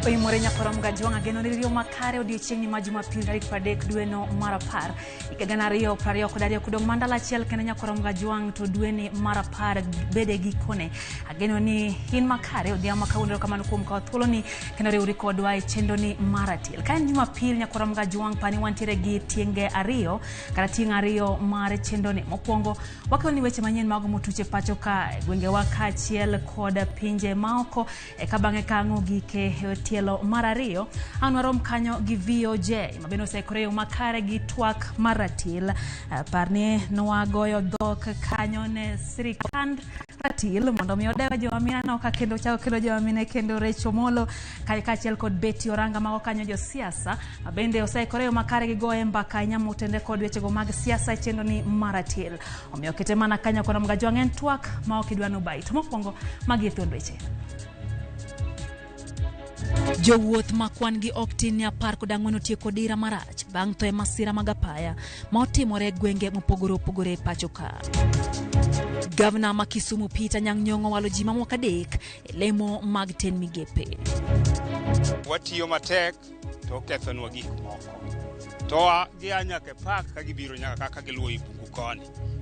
Oimore nyakora Mgajwang' ageno ni riyo makare odiochieng'ni ma Jumapil tarik 30 dweno mar 10 higa 2022 kodong' mana ndalo achiel kende nyakora Mgajwang' to dweni mar 10 bede gikone. Ageno ni in makare odhiambo ma kawuono erokamano kuom kawo thuoloni kendo riwri kodwa e chenroni mar ratil. Ka en Jumapil nyakora Mgajwang' pani wantiere gi tienge ariyo kata tieng' ariyo mar chenroni. Mokwongo wakeloni weche manyien mago motuch e pacho ka e gwengewa kaachiel kod pinje maoko. Eka bang'e ka ang' ogike e tielo mar ariyo, an warom kanyo gi VOJ ma bende oseikore e yo makare gi twak mar ratil. Par ni nwagoyo dhok kanyo ne sirikand ratil mondo mi odew joma mine no ka kendo chako kelo joma mine kendo Rachel Omolo kaachiel kod Betty Oranga mago kanyo josiasa ma bende oseikore e yo makare gi goye mbaka ahinya motenre kod wechego mag siasa e chenro ni mar ratil. Omiyo kete mana kanyo kono Mgajwang' en twak ma ok idwa nobayi. To mokwongo magi e thuond weche. Jowuoth ma kwan gi ok tin ni 14 otieko dira marach bang' tho e masira mag apaya ma otimore e gwenge mopogore opogore e pacho ka. Gavana ma Kisumu Peter Anyang' Nyong'o owalo ji mamoko 3 e lemo mag ten migepe. Watiyo matek to okethonwa gik moko. To gia nyaka e park ka gibiro nyaka kaka giluwo i bungu koni.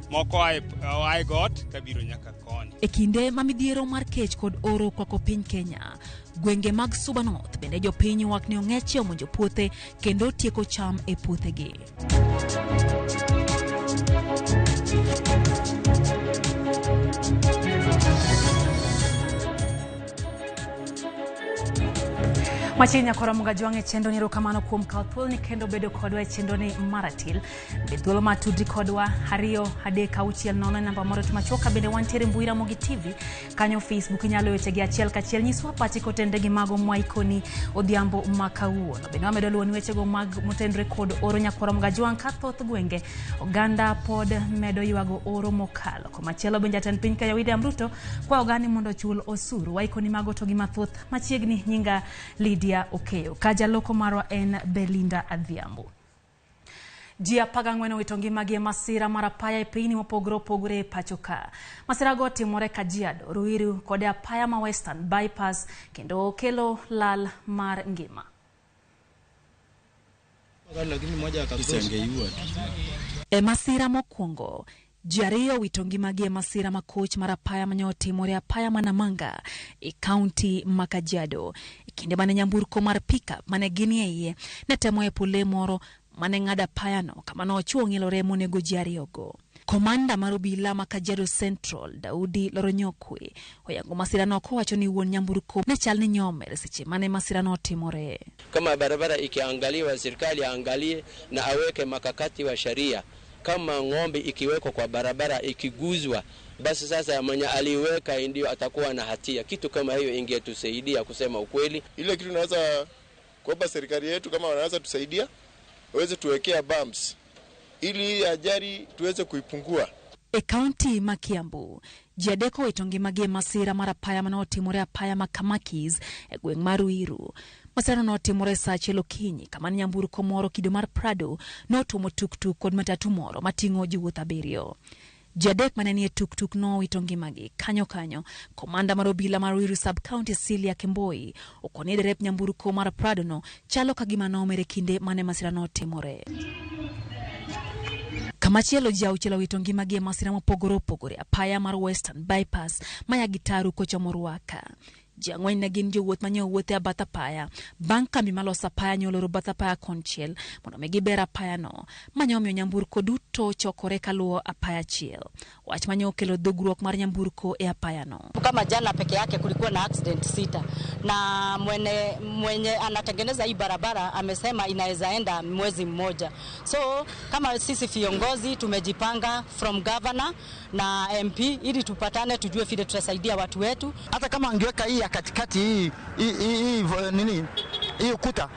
Moko oa e got kabiro nyaka koni. E kinde ma midhiero mar kech kod oro okwako piny Kenya, gwenge mag Suba North bende jopiny ywak ni ong'eche omonjo puothe kendo tieko cham e puothegi. Machiegni nyakora Mugajwang' e chenro ni erokamano kuom kawo thuoloni kendo bedo kodwa e chenro ni maratil. Bed thuolo mar tudri kodwa 2 3 6 0 namba moro to machuok bende wantiere mbui Ramogi TV kanyo Facebook inyalo weche gi achiel kachiel nyiswa pachi kotenre gi mago mwaikoni odhiambo ma kawuono. Bende wamedo luwoni wechego mag motenre kod oro nyakwara Mugajwang' ka thoth gwenge oganda pod medo ywago oro mokalo. Komachielo bende jatend piny Kenya William Ruto kwayo oganda ni mondo ochul osuru. Waikoni mago to gi mathoth machiegni nyinga Lydia Okeyo. Ka jaloko marwa en Belinda Adhiambo. Ji 14 owito ngimagi e masira mar apaya e pinyni mopogore opogore e pacho ka. Masirago otimore Kajiado, Ruiru kod e apaya ma Western Bypass kendo kelo lal mar ngima. E masira mokwongo, ji 2 owito ngimagi e masira makoch mar apaya mane otimore apaya ma Namanga e kaunti ma Kajiado. E kinde mane nyamburko mar pickup mane ginie iye ne temo epo le moro mane ng'ado apayano kama nochuo ng'ilore monego ji 2 go. Komanda mar obila ma Kajiado Central, Daudi Loronyokwe, oyango masirano kowacho ni wuon nyamburko ne chal ni nyomer seche mane masirano otimore. Kama barabara ikiangaliwa, serikali aangalie na aweke makakati wa sheria. Kama ng'ombe ikiwekwa kwa barabara ikiguzwa, basi sasa mwenye aliweka ndio atakuwa na hatia. Kitu kama hiyo ingetusaidia kusema ukweli. Ile kitu tunaweza kuomba serikali yetu kama wanaweza tusaidia, waweze tuwekea bumps ili ajali tuweze kuipungua. E kaunti ma Kiambu, ji 3 owito ngimagi e masira mar apaya mane otimore apaya ma Kamakis e gweng' mar Ruiru. Masirano notimore saa 1 okinyi kama ne nyamburko moro kido mar Prado notuomo tuktuk kod matatu moro mating'o jowuoth 7. Ji 3 mane nie tuktuk nowito ngimagi kanyo kanyo. Komanda mar obila mar Ruiru Sub-County Celia Kemboi okoni derep nyamburko mar Prado no chalo ka gima nomer e kinde mane masirano otimore. Kamachielo ji 6 owito ngimagi e masira mopogore opogore apaya mar Western Bypass maya Gitaru kochomo Ruaka. Ji 4 ne gin jowuoth mane owuotho e bath apaya bang' kambi maloso apaya ne oloro bath apaya konchiel mondo mi giber apayano mane omiyo nyamburko duto chokore kaluwo apaya achiel. Wach mane okelo dhugruok mar nyamburko e apayano. Kama jana peke yake kulikuwa na accident 6 na mwenye anatengeneza hii barabara amesema inaweza enda mwezi mmoja. So kama sisi viongozi tumejipanga from governor na MP ili tupatane tujue vile tutasaidia watu wetu. Hata kama angeweka hii ya katikati hii nini hii ukuta,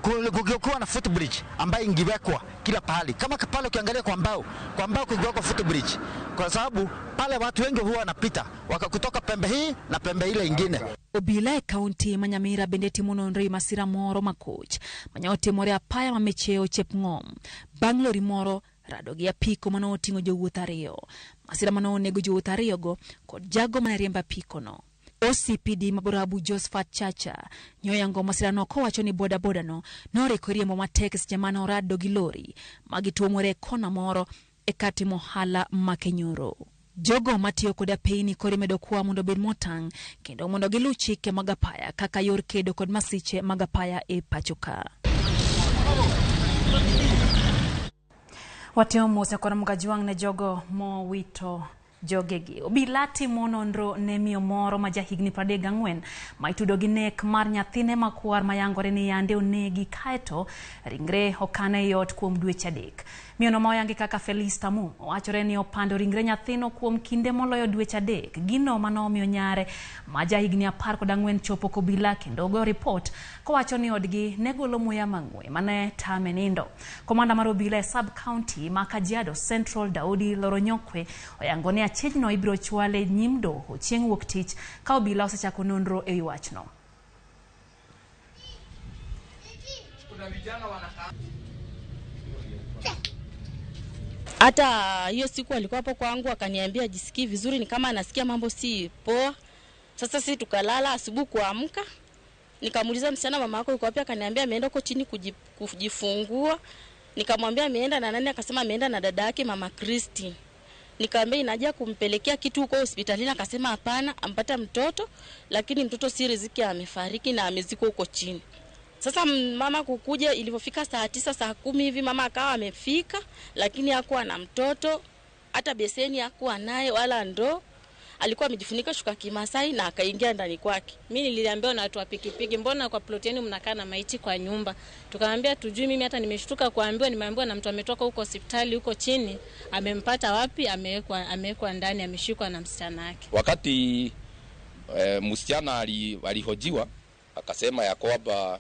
Kungekuwa na footbridge ambayo ingewekwa kila pahali, kama pale ukiangalia kwa mbao kungewekwa footbridge, kwa sababu pale watu wengi huwa wanapita wakakutoka pembe hii na pembe ile ingine. Obila e kaunti ma Nyamira bende timo nonro e masira moro makoch mane otimore apaya ma Mecheo Chepng'om bang' lori moro rado gi apiko mane oting'o jowuoth ariyo. Masira mane onego jowuoth ariyogo kod jago mane riembo apikono. OCPD ma Borabu Josephat Chacha nyoyango masirano kowacho ni bodaboda no noriko riembo matek seche mane orado gi lori magituomore e kona moro e kar timo ohala ma Kenyoro. Jogo matiyo kod apeyni koro imedo kwa mondo obed motang' kendo mondo giluw chike mag apaya kaka yor kedo kod masiche mag apaya e pacho ka. Watimo mos kod Mgajwang' ne jogo mowito jogegi. Obila timo nonro ne miyo moro ma jahigni 34 ma itudo gi nek mar nyathine makwar mayangore ni yande onegi kaeto ringre okane e ot kuom dweche 3. Miyono ma oyangi kaka Felista Mumo wachore ni opando ringre nyathino kuom kinde moloyo dweche 3. Gino manomiyo nyare ma jahigni 14 chopo kobila kendo ogoyo ripot kowacho ni odgi ne golo muya mang'we mane tame nindo. Komanda mar obila e sub county ma Kajiado Central Daudi Loronyokwe oyango ni achijno ibiro chwale nyim doho chieng' wuok tich ka obila osechako nonro e wi wachno. Hata hiyo siku alikuwa hapo kwangu akaniambia jisikii vizuri, ni kama anasikia mambo si poa. Sasa sisi tukalala, asubuhi kuamka nikamuuliza msichana, mama yako yuko wapi? Akaniambia ameenda huko chini kujifungua. Nikamwambia ameenda na nani? Akasema ameenda na dada yake mama Christine. Nikamwambia inaja kumpelekea kitu huko hospitalini, akasema hapana, ampata mtoto lakini mtoto si riziki, amefariki na amezikwa huko chini. Sasa mama kukuja, ilipofika saa 9 saa 10 hivi mama akawa amefika, lakini hakuwa na mtoto, hata beseni hakuwa naye wala ndoo. Alikuwa amejifunika shuka Kimasai na akaingia ndani kwake. Mimi niliambiwa na watu wa pikipiki, mbona kwa plot yenu mnakaa na maiti kwa nyumba? Tukamwambia tujui, mimi hata nimeshtuka kuambiwa, nimeambiwa na mtu ametoka huko hospitali huko chini, amempata wapi, amewekwa ndani, ameshikwa na msichana wake. Wakati msichana alihojiwa akasema ya kwamba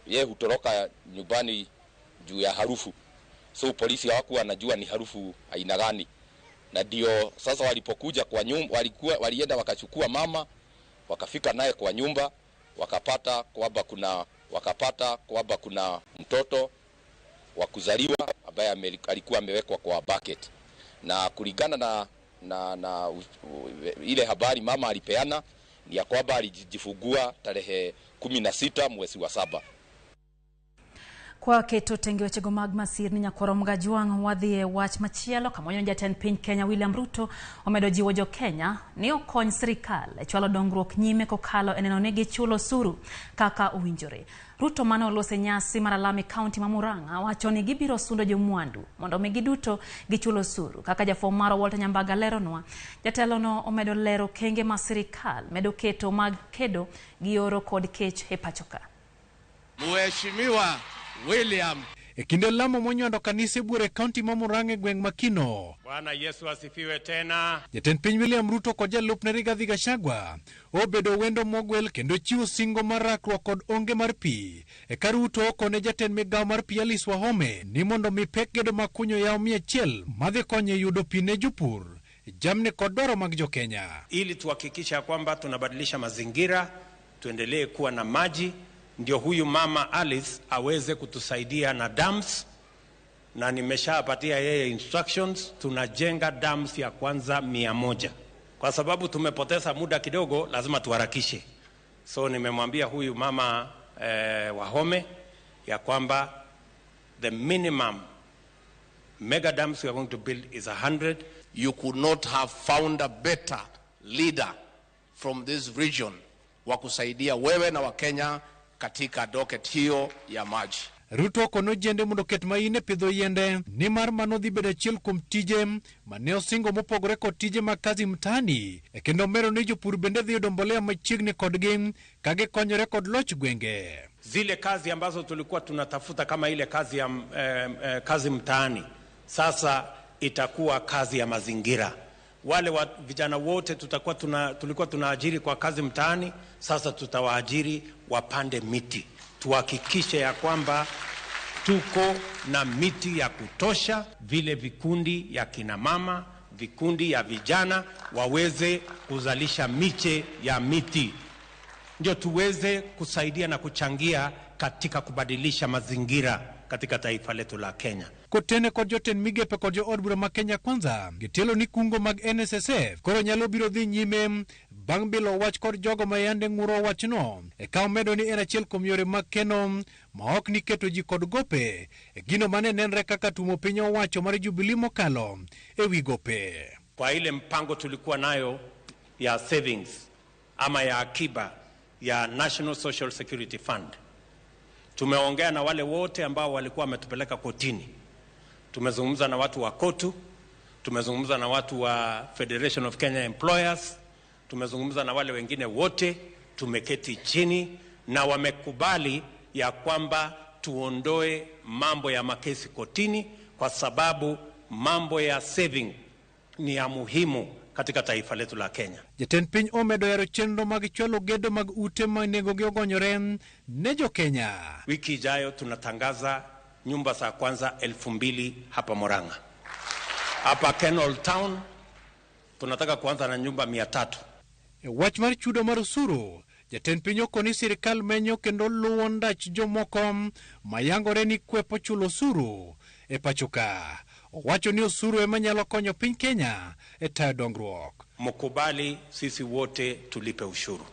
yeye hutoroka nyumbani juu ya harufu. So polisi hawakuwa wanajua ni harufu aina gani. Na ndio sasa walipokuja kwa nyumba, walienda wakachukua mama, wakafika naye kwa nyumba, wakapata kwamba kuna mtoto wa kuzaliwa ambaye alikuwa amewekwa kwa bucket. Na kulingana na ile habari mama alipeana ni ya kwamba alijifungua tarehe 16 mwezi wa 7. Kwa keto tenge wechego mag masirni nyakwaro Mgajwang' wadhi e wach machielo kamonyo jatend piny Kenya William Ruto omedo jiwo jo Kenya ni okony sirikal e chwalo dongruok nyime kokalo e neno ni gichulo osuru kaka owinjore. Ruto mane olose nyasi mar alama e kaunti ma Murang'a wacho ni gibiro sundo jomwandu mondo mi giduto gichul osuru. Kaka jafwambo marwa Walter Nyambaga leronwa, jatelono omedo lero okenge ma sirikal medo keto mag kedo gi oro kod kech e pacho ka. Mheshimiwa William E kinde lamo monywando kanise buore kaunti ma Murang'a e gweng' Makino. Bwana Yesu asifiwe tena. Jatend piny William Ruto kod jalupne Rigathi Gachagua obedo wendo mogwel kendo chiwo singo mar rakruok kod onge mar pi. Eka Ruto okone jatend migawo mar pi Alice Wahome ni mondo mi pek gedo mag kunyo yawo 100 madhi konyo e yudo pi ne jopur, jamni kod dwaro mag jokenya. Ili tuhakikisha kwamba tunabadilisha mazingira, tuendelee kuwa na maji, ndio huyu mama Alice aweze kutusaidia na dams, na nimeshapatia yeye instructions, tunajenga dams ya kwanza 100. Kwa sababu tumepoteza muda kidogo, lazima tuharakishe. So nimemwambia huyu mama Wahome ya kwamba the minimum mega dams we are going to build is 100. You could not have found a better leader from this region wa kusaidia wewe na Wakenya katika docket hiyo ya maji. Ruto okono jiende mondo oket maine pidho yiende nimar mano dhi bedo achiel kuom tije mane osingo mopogore kod tije mag kazi mtaani, e kendo mero ni jopur bende dhi yudo mbolea machiegni kodgi ka gikonyore kod loch gwenge. Zile kazi ambazo tulikuwa tunatafuta kama ile kazi ya kazi mtaani, sasa itakuwa kazi ya mazingira. Wale vijana wote tulikuwa tunaajiri kwa kazi mtaani, sasa tutawaajiri wapande miti. Tuhakikishe ya kwamba tuko na miti ya kutosha, vile vikundi ya kina mama, vikundi ya vijana waweze kuzalisha miche ya miti, ndio tuweze kusaidia na kuchangia katika kubadilisha mazingira katika taifa letu la Kenya. Kotene kod jotend migepe kod jood bura ma Kenya Kwanza gitelo ni kungo mag NSSF koro nyalo biro dhi nyime bang' bilo wach kod jogo ma yande ng'uro wachno. Eka omedo ni en achiel kuom yore mag keno ma ok ni keto ji kod gope e gino mane nenre kaka tumo piny owacho mar Jubilee mokalo e wi gope. Kwa ile mpango tulikuwa nayo ya savings ama ya akiba ya National Social Security Fund, tumeongea na wale wote ambao walikuwa wametupeleka kotini. Tumezungumza na watu wa KOTU, tumezungumza na watu wa Federation of Kenya Employers, tumezungumza na wale wengine wote, tumeketi chini na wamekubali ya kwamba tuondoe mambo ya makesi kotini, kwa sababu mambo ya saving ni ya muhimu katika taifa letu la Kenya. Jatend piny omedo yaro chenro mag chwalo gedo mag ute ma nengogi ogonyore ne jo-Kenya. Wiki ijayo tunatangaza nyumba za kwanza 2000 hapa Murang'a. Hapa Kenol Town tunataka kuanza na nyumba 300. E wach mar chudo mar osuru, jatend piny okoni sirikal menyo kendo luwo ndach jomoko mayangore ni kwepo chulo osuru e pacho ka. Owacho ni osuru ema nyalo konyo piny Kenya e tayo dongruok. Mkubali sisi wote tulipe ushuru.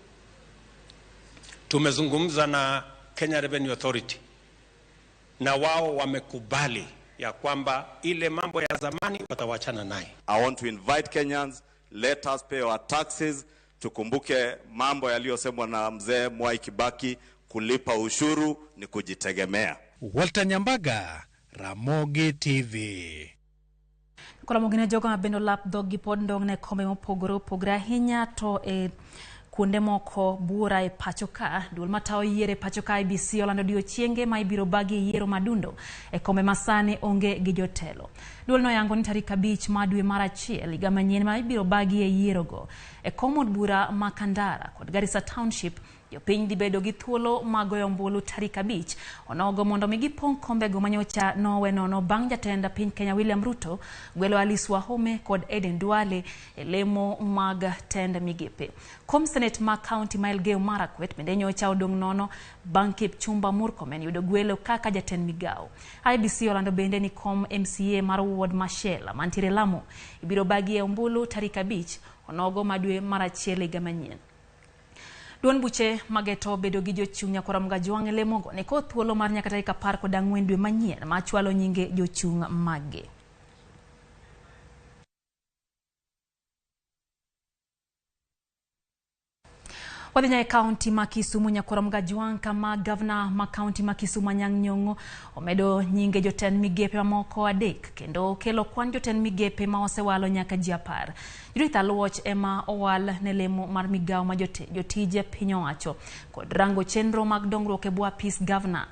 Tumezungumza na Kenya Revenue Authority na wao wamekubali ya kwamba ile mambo ya zamani watawachana naye. I want to invite Kenyans, let us pay our taxes. Tukumbuke mambo yaliyosemwa na mzee Mwai Kibaki, kulipa ushuru ni kujitegemea. Walter Nyambaga, Ramogi TV. Koro mogine jogo ma bende olap dhog-gi pod ndong' ne kombe mopogore opogore ahinya to e kuonde moko buora e pacho ka. Duol matayo yiero e pacho ka IEBC olando odiochienge ma ibiro bagie yiero madundo e kombe masani onge gi jotelo. Duol noyango ni tarik 5 mar dwe mar 1 higa manyien ma ibiro bagie yierogo e kom od bura ma Kandara kod Garissa Township. Jopiny dhi bedo gi thuolo mag goyo ombulu tarik 5 onogo mondo mi gipong' kombego manyocha nowe nono bang' jatend piny Kenya William Ruto gwelo Alice Wahome kod Eden Duale e lemo mag tend migepe. Kom Senate ma kaunti ma Elgeyo Marakwet bende nyocha odong' nono bang' Kipchumba Murkomen yudo gwelo kaka jatend migao. IEBC olando bende ni kom MCA mar ward Mashela mantiere Lamu ibiro bagie ombulu tarik 5 onogo ma dwe mar 1 higa manyien. Duond buche mageto bedo gi jochung' nyakwar Mgajwang' e lemogo ni ko thuolo mar nyaka tarik 14 dwe manyien ma chwalo nyinge jochung' maggi. Wadhi nyaka e kaunti ma Kisumu nyakwar Mgajwang' kama gavana ma kaunti ma Kisumu Anyang' Nyong'o omedo nyinge jotend migepe mamoko 3 kendo okelo kwan jotend migepe ma osewalo nyaka ji 10. Judith Aluoch ema owal ne lemo mar migao ma jotije piny owacho kod rango chenro mag dongruok e bwo apis gavana.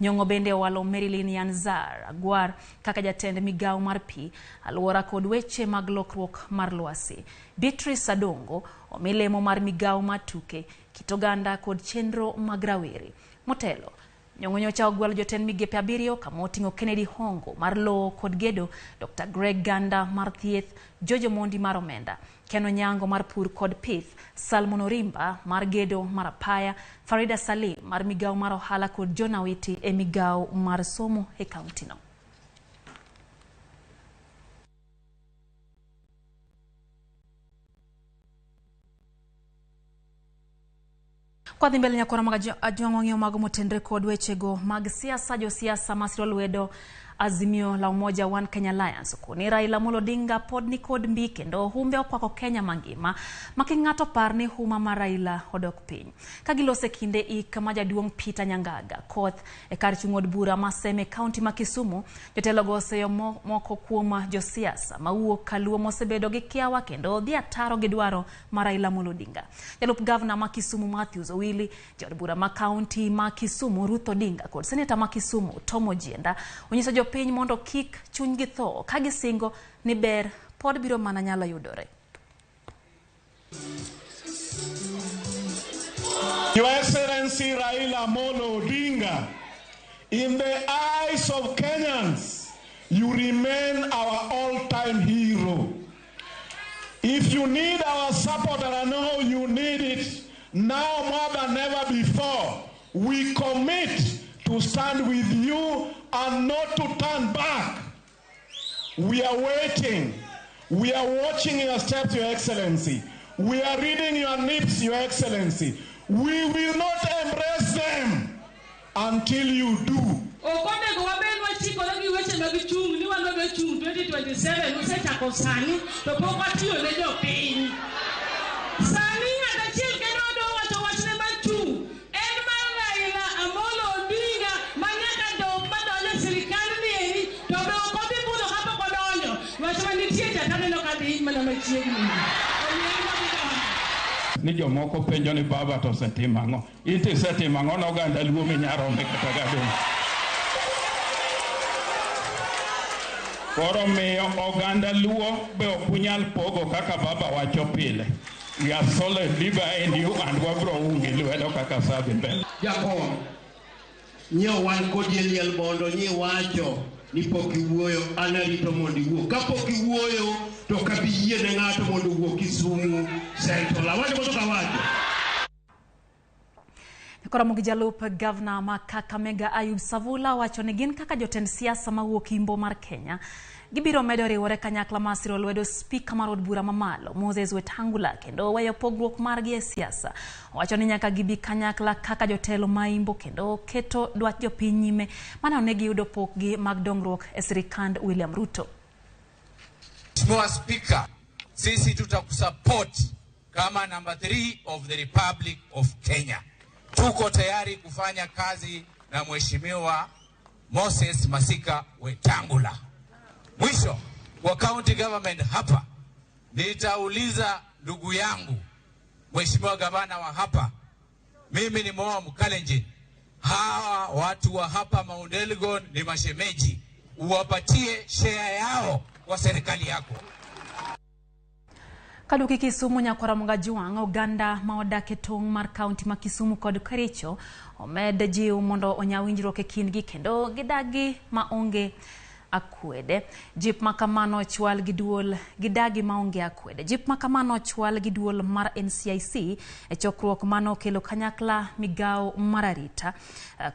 Nyong'o bende owalo Marilyn Yanzar Agwar kaka jatend migao mar pi, alwora kod weche mag lokruok mar lwasi. Beatrice Adongo omi lemo mar migao mar tuke, kit oganda kod chenro mag rawere. Motelo, Nyong'o nyocha ogwelo jotend migepe 7 kama oting'o Kennedy Hongo mar lowo kod gedo, Dr. Greg Ganda mar thieth, George Omondi mar omenda, Ken Onyango mar pur kod pith, Salmon Orimba mar gedo mar apaya, Farida Salim mar migao mar ohala kod John Awiti e migao mar somo e kauntino. Kwa dhi mbele nyakwar Ajwang' wang'iyo mago motenre kod wechego mag siasa. Josiasa masiro lwedo Azimio la Umoja One Kenya Alliance okoni Raila Amolo Odinga pod ni kod mbi kendo humbe okwako Kenya mangima maki ng'ato par ni huma mar Raila odok piny. Ka gilose kinde ik ma jaduong' Peter Nyangaga Koth e kar chung' od bura ma Seme kaunti ma Kisumu, jotelogo oseyo moko kuom josiasa mawuok kaluo mosebedo gi kiawa kendo dhi ataro gi dwaro mar Raila Amolo Odinga. Jalup gavana ma Kisumu Matthews Owili, jaod bura ma kaunti ma Kisumu Ruth Odinga kod seneta ma Kisumu Tom Ojienda onyiso jopiny mondo kik chunygi tho ka gisingo ni ber pod biro mana nyalo yudore. Your Excellency Raila Amolo Odinga, in the eyes of Kenyans, you remain our all-time hero. If you need our support, and I know you need it now more than ever before, we commit to stand with you and not to turn back. We are waiting. We are watching your steps, Your Excellency. We are reading your lips, Your Excellency. We will not embrace them until you do. Ok onego wabed wachikore gi weche mag chung' ni wan wadwa chung' 2027 usechako sani to pok watiyo ne jopiny. Sani ng'at achiel kende wadwa wacho wachne mar chung' en mar Raila Amolo Odinga ma nyaka dog madonjo e sirikandni eri to be ok odhi budho kapok odonjo. Wach manitie cha taneno ka dhi mana machiegni. Omiyo en wadhi donjo. Ni jomoko penjo ni baba to osetimo ang'o, in to isetimo ang'o ne oganda Luo minyarombe kata gadong. Koro miyo oganda Luo be ok unyal pogo kaka baba wacho pile. We are solidly behind you and wabro ungi lwedo kaka sa dhi mbele. Jakom, nyiewo wan kodi e liel bondo nyiwacho ni pok iwuoyo, an arito mondo iwuo. Kapok iwuoyo to ok abi yie ne ng'ato mondo owuo Kisumu Central. Awacho koso ok awacho? Koromo gi jalup gavana ma Kakamega Ayub Savula wacho ni gin kaka jotend siasa mawuok Imbo mar Kenya gibiro medo riwore kanyakla mar siro lwedo spika mar od bura mamalo Moses Wetangula kendo weyo pogruok margi e siasa. Owacho ni nyaka gibi kanyakla kaka jotelo ma Imbo kendo keto dwach jopiny nyime maneno ni giyudo pokgi mag dongruok e sirikand William Ruto. Mheshimiwa Spika, sisi tutakusupport kama number 3 of the Republic of Kenya. Tuko tayari kufanya kazi na Mheshimiwa Moses Masika Wetangula. Mwisho wa county government hapa, nitauliza ndugu yangu Mheshimiwa gavana wa hapa, mimi ni Moa Mkalenjin, hawa watu wa hapa Mount Elgon ni mashemeji, uwapatie share yao kwa serikali yako. Kaduoki Kisumu nyakwara Mgajuang, oganda ma odak e tong' mar kaunti ma Kisumu kod Kericho omed jiw mondo onya winjruok e kindgi kendo gidagi maonge akwede. Jip ma kamano ochwal gi duol gidagi maonge akwede. Jip ma kamano ochwal gi duol mar NCIC e chokruok mano okelo kanyakla migao mar arita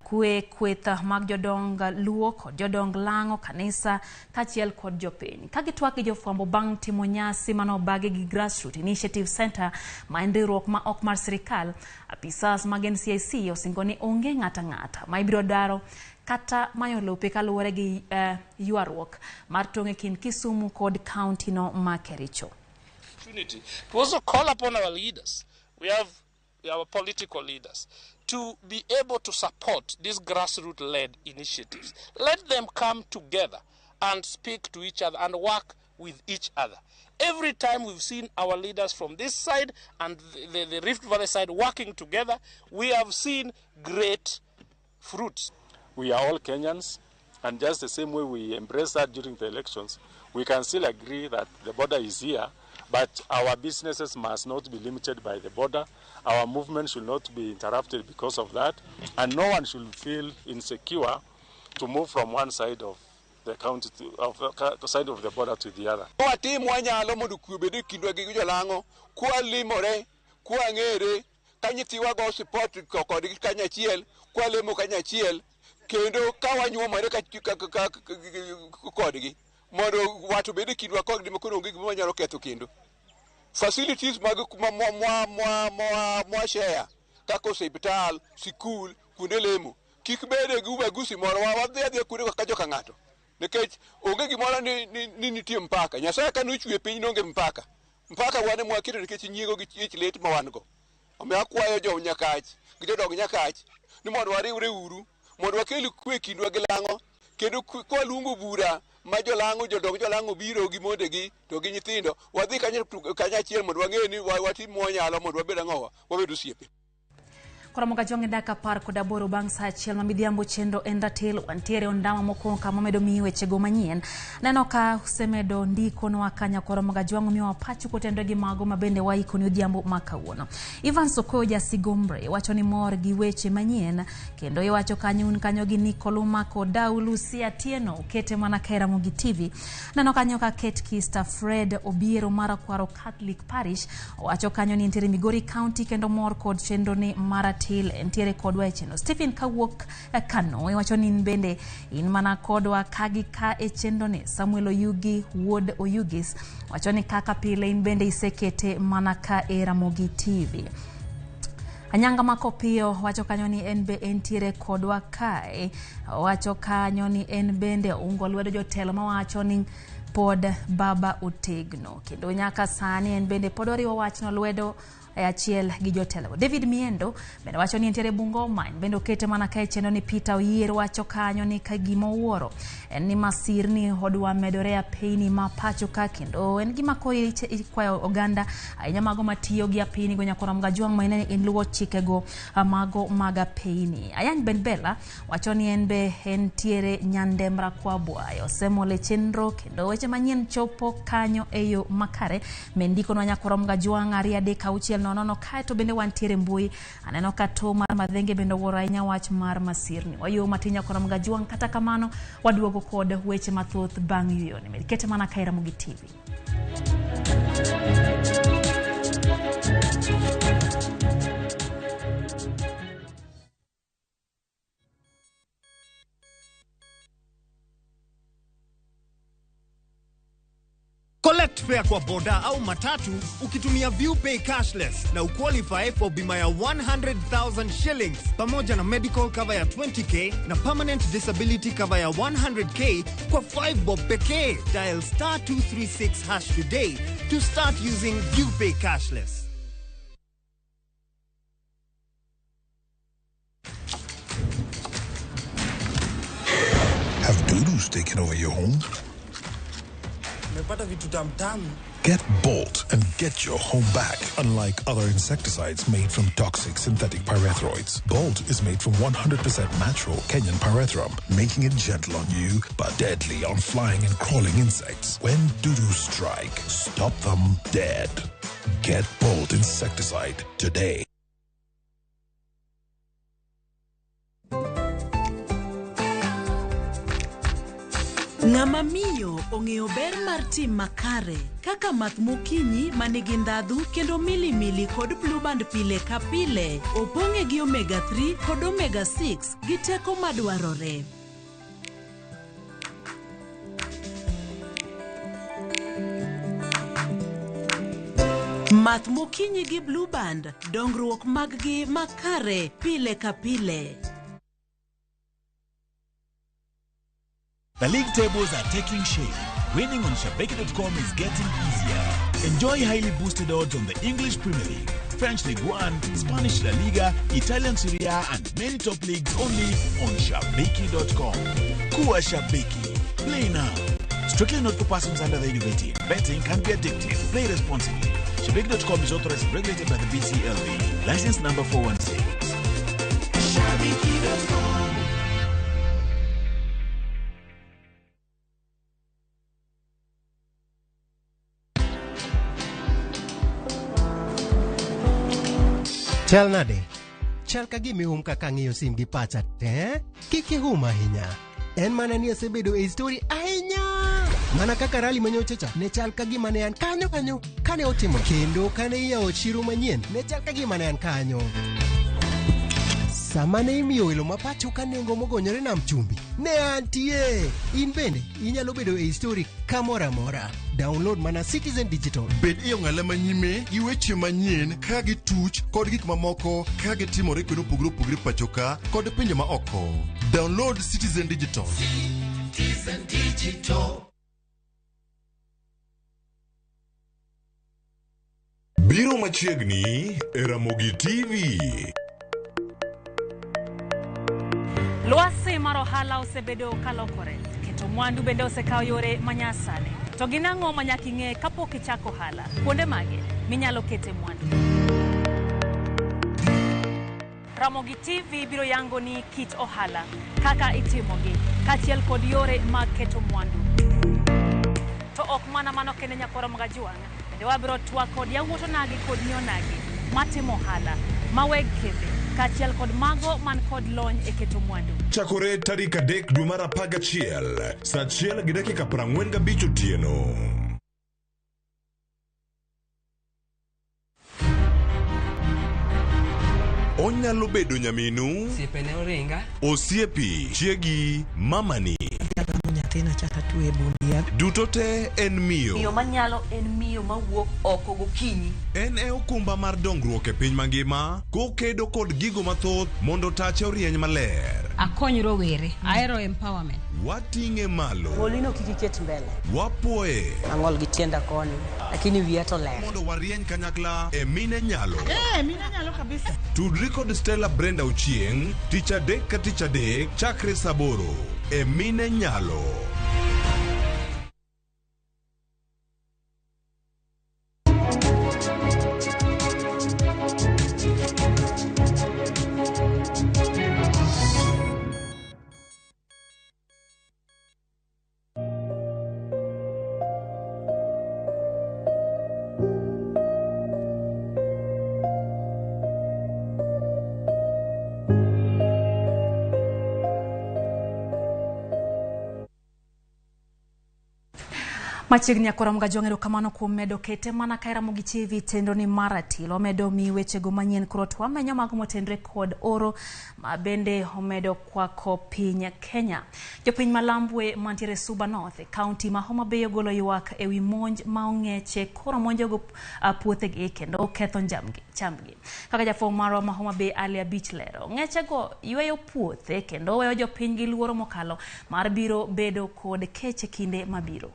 kwe kweth mag jodong Luo kod jodong Lang'o kanisa kaachiel kod jopiny. Ka gitwak gi jofwambo bang' timo nyasi manobagi gi Grassroots Initiative Center ma en riwruok ma ok mar sirikal, apisas mag NCIC osingo ni onge ng'ata ng'ata ma ibiro daro kata mayo lope kaluwore gi ywaruok mar tong' e kind Kisumu kod kaunti no ma Kericho. Opportunity to also call upon our leaders. We have our political leaders to be able to support these grassroots-led initiatives. Let them come together and speak to each other and work with each other. Every time we've seen our leaders from this side and the Rift Valley side working together, we have seen great fruits. We are all Kenyans, and just the same way we embrace that during the elections, we can still agree that the border is here, but our businesses must not be limited by the border. Our movement should not be interrupted because of that, and no one should feel insecure to move from one side of the county to, of the side of the border to the other. Watim wanyalo mondo kwe obed e kindwa gi jolang'o, kwalimore, kwang'ere, ka nyithiwa go support kodgi kanyachiel, kwalemo kanyachiel, kendo ka wanyuomore kodgi mondo wat obed e kindwa kodgi ma koro onge gima wanyalo ketho kendo. Facilities mag mwa share kaka osiptal, sikul, kuonde lemo kik bede gi ubaguzi moro, wadhi adhiya kuonde kaka joka ng'ato nikech onge gimoro ni nitie mpaka. Nyasaye ka nochwe piny nonge mpaka. Mpaka wan ema waketo nikech nyiego gi ich lit ma wan go. Omiyo akwayo jo Nyakach gi jodong Nyakach ni mondo wariwre uru mondo wakel kwe e kindwa gi Lang'o, kendo kwaluongo bura ma jolang'o jodong jolang'o biro gi mondegi to gi nyithindo, wadhi kanyachiel mondo wang'e ni watim mwanyalo mondo wabed ang'owa, wabed osiepe. Koromo gajwang' e dakika 18 bang' saa 1 ma midhiambo chenro en ratil wantiere ondama mokwongo kama wamedo miyi wechego manyien. Neno ka usemedo ndikonwa kanya koromo gajwang' omiyowa pachu kotenore gi mago ma bende waikoni odhiambo ma kawuono. Ivan Sokoyo Jasigombre wacho ni mor gi weche manyien kendo iwacho kanyo un kanyo gi Nicoluma kod Dau Lucia Atieno ukete mana ka e Ramogi TV. Neno kanyo ka Kate Kista Fred Obiero mar Akwaro Catholic Parish owacho kanyo ni entiere Migori County kendo mor kod chenro ni mar Ratil entiere kodwa e chenro. Stephen kawuok Kano iwacho ni in bende in mana kodwa ka gi ka e chenro ni. Samuel Oyugi wuod Oyugis wacho ni kaka pile in bende isekete mana ka e Ramogi TV. Anyanga Makopiyo wacho kanyo ni en be entiere kodwa kae. Wacho kanyo ni en bende oungo lwedo jotelo mawacho ni pod baba otegno kendo nyaka sani en bende pod oriwo wachno lwedo e achiel gi jotelo. David Miendo bende wacho ni entiere Bungoma, en bende okete mana kae chenro ni Peter Oyier wacho kanyo ni ka gima owuoro en ni masirni odwa medore apeyni ma pacho ka kendo en gima koro ikwayo oganda ahinya mago matiyo gi apeyni go nyakoro Mgajwang' ma en luwo chikego mago mag apeyni. Ayany Ben Bella wacho ni en be entiere Nyandemra Kwabwayo osemol e chenro kendo weche manyien chopo kanyo e yo makare. Mendikonwa nyakoro Mgajwang' 2 3 6 0 0 kaeto bende wantiere mbui. Aneno ka to mar Madhenge bende owuoro ahinya wach mar masirni. Wayueyo matin nyakoro Mgajwang' kata kamano waduogo kod weche mathoth bang' yueyo ni. Med kete mana ka e Ramogi TV. Collect fare kwa boda au matatu ukitumia ViewPay cashless na uqualify for bima ya 100,000 shillings pamoja na medical cover ya 20k na permanent disability cover ya 100k kwa 5 bob pekee. Dial star 236 hash today to start using ViewPay cashless. Have dudus taken over your home? Nimepata vitu tamtamu. Get Bolt and get your home back. Unlike other insecticides made from toxic synthetic pyrethroids, Bolt is made from 100% natural Kenyan pyrethrum, making it gentle on you but deadly on flying and crawling insects. When dudus strike, stop them dead. Get Bolt insecticide today. Ng'ama miyo ong'eyo ber mar tim makare kaka math mokinyi manigi ndhadhu kendo milimili kod blueband pile ka pile opong'e gi omega 3 kod omega 6 gi teko madwarore. Math mokinyi gi blueband, dongruok mag-gi makare pile ka pile. The league tables are taking shape. Winning on Shabiki.com is getting easier. Enjoy highly boosted odds on the English Premier League, French League One, Spanish La Liga, Italian Serie A, and many top leagues only on Shabiki.com. Kuwa Shabiki. Play now. Strictly not for persons under the age of 18. Betting can be addictive. Play responsibly. Shabiki.com is authorized and regulated by the BCLB. License number 416. Shabiki.com. Chal nade? Chal ka gima ihum kaka ang'iyo sim gi pacha te? Kik ihum ahinya. En mana ni asebedo e story ahinya. Mana kaka rally manyocha cha ne chal ka gima ne an kanyo kanyo kane otimo kendo kane iyawo chiro manyien ne chal ka gima ne an kanyo. Sama ne imiyo welo ma pacho ka nengo mogonyore nam chumbi ne antie. In bende inyalo bedo e story kamoro amora. Download mana Citizen Digital. Bed e ong'ala manyime gi weche manyien ka gituch kod gik mamoko ka gitimore kuonde mopogore opogore pacho ka kod pinje ma oko. Download Citizen Digital. Citizen Digital. Biro machiegni e Ramogi TV. Lwasi mar ohala osebedo kalokore, keto mwandu bende osekawo yore manyasani. To gin ang'o ma nyaka ing'e kapok ichako ohala? Kuonde mage minyalo kete mwandu? Ramogi TV biro yango ni kit ohala, kaka itimogi, kaachiel kod yore mag keto mwandu. To ok mana mano kende nyakwara Magajuang', bende wabiro twak kod yawuot onagi kod nyi onagi matimo ohala, ma weg kembe, kaachiel kod mago man kod lony e keto mwandu. Chakore tarik 3 dwe mar 11 saa 1:45 otieno. Onyalo bedo nyaminu, Osiepene oringa. Osiepi, chiegi, mamani. Nyathina chaka tuwe bundia. Duto te en miyo. Miyo manyalo en miyo mawuok oko gokinyi. En e okumba mar dongruok e piny mangima, kokedo kod gigo mathoth mondo tache orieny maler. Akony rowere, ahero empowerment. Wating'e malo. Ng'olino kik iket mbele. Wapuoye. Ang'ol gi tienda koni, lakini wiya to ler. Mondo warieny kanyakla e Mine Nyalo. Mine nyalo kabisa. Tudri kod Stella Brenda Ochieng', tich adek ka tich adek, chakre saa 8 e Mine Nyalo. Machiegni akora Mgajwang' erokamano kuom medo kete mana ka Ramogi TV tendo ni maratilo omedo mi wechego manyien koro to wamenyo mago motenre kod oro ma bende omedo kwako piny Kenya. Jopiny Malambwe mantiere Suba North e kaunti ma Homa Bay ogolo ywak ewi monj ma ong'eche koro monjogo puothegi kendo ketho chambgi. Kaka jafwambo marwa ma Homa Bay Ali Abich lero, ong'echego yweyo puothe kendo weyo jopiny gi luoro mokalo mar biro bedo kod kech e kinde mabiro.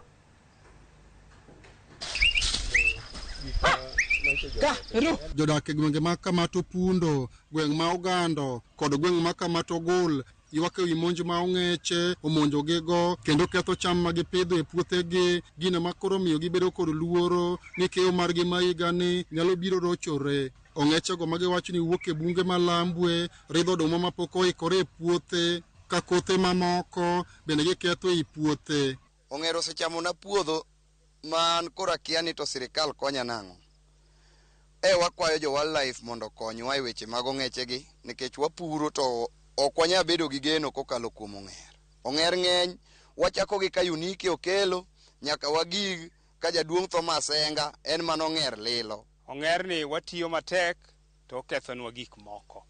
Jodak e gwenge ma Kamato Pundo, gweng' ma Ogando kod gweng' ma Kamato Gul ywak ewi monj ma ong'eche omonjogigo kendo ketho cham ma gipidho e puothegi, gino ma koro miyo gibedo kod luoro ni keyo margi ma higani nyalo biro rochore. Ong'echego ma giwacho ni wuok e bunge ma Lambwe, ridho oduma mapok oikore e puothe ka kothe mamoko bende giketho ei puothe. Ong'er osechamona puodho man koro akia ni to sirikal konya nang'o. Wakwayo jo wildlife mondo okonywa e weche mag ong'echegi nikech wapuro to ok wanyal bedo gi geno kokalo kuom ong'er. Ong'er ng'eny, wachako gi ka Unike okelo nyaka wagig ka jaduong' Thomas Enga en mana ong'er lilo. Ong'er ni watiyo matek to okethonwa gik moko.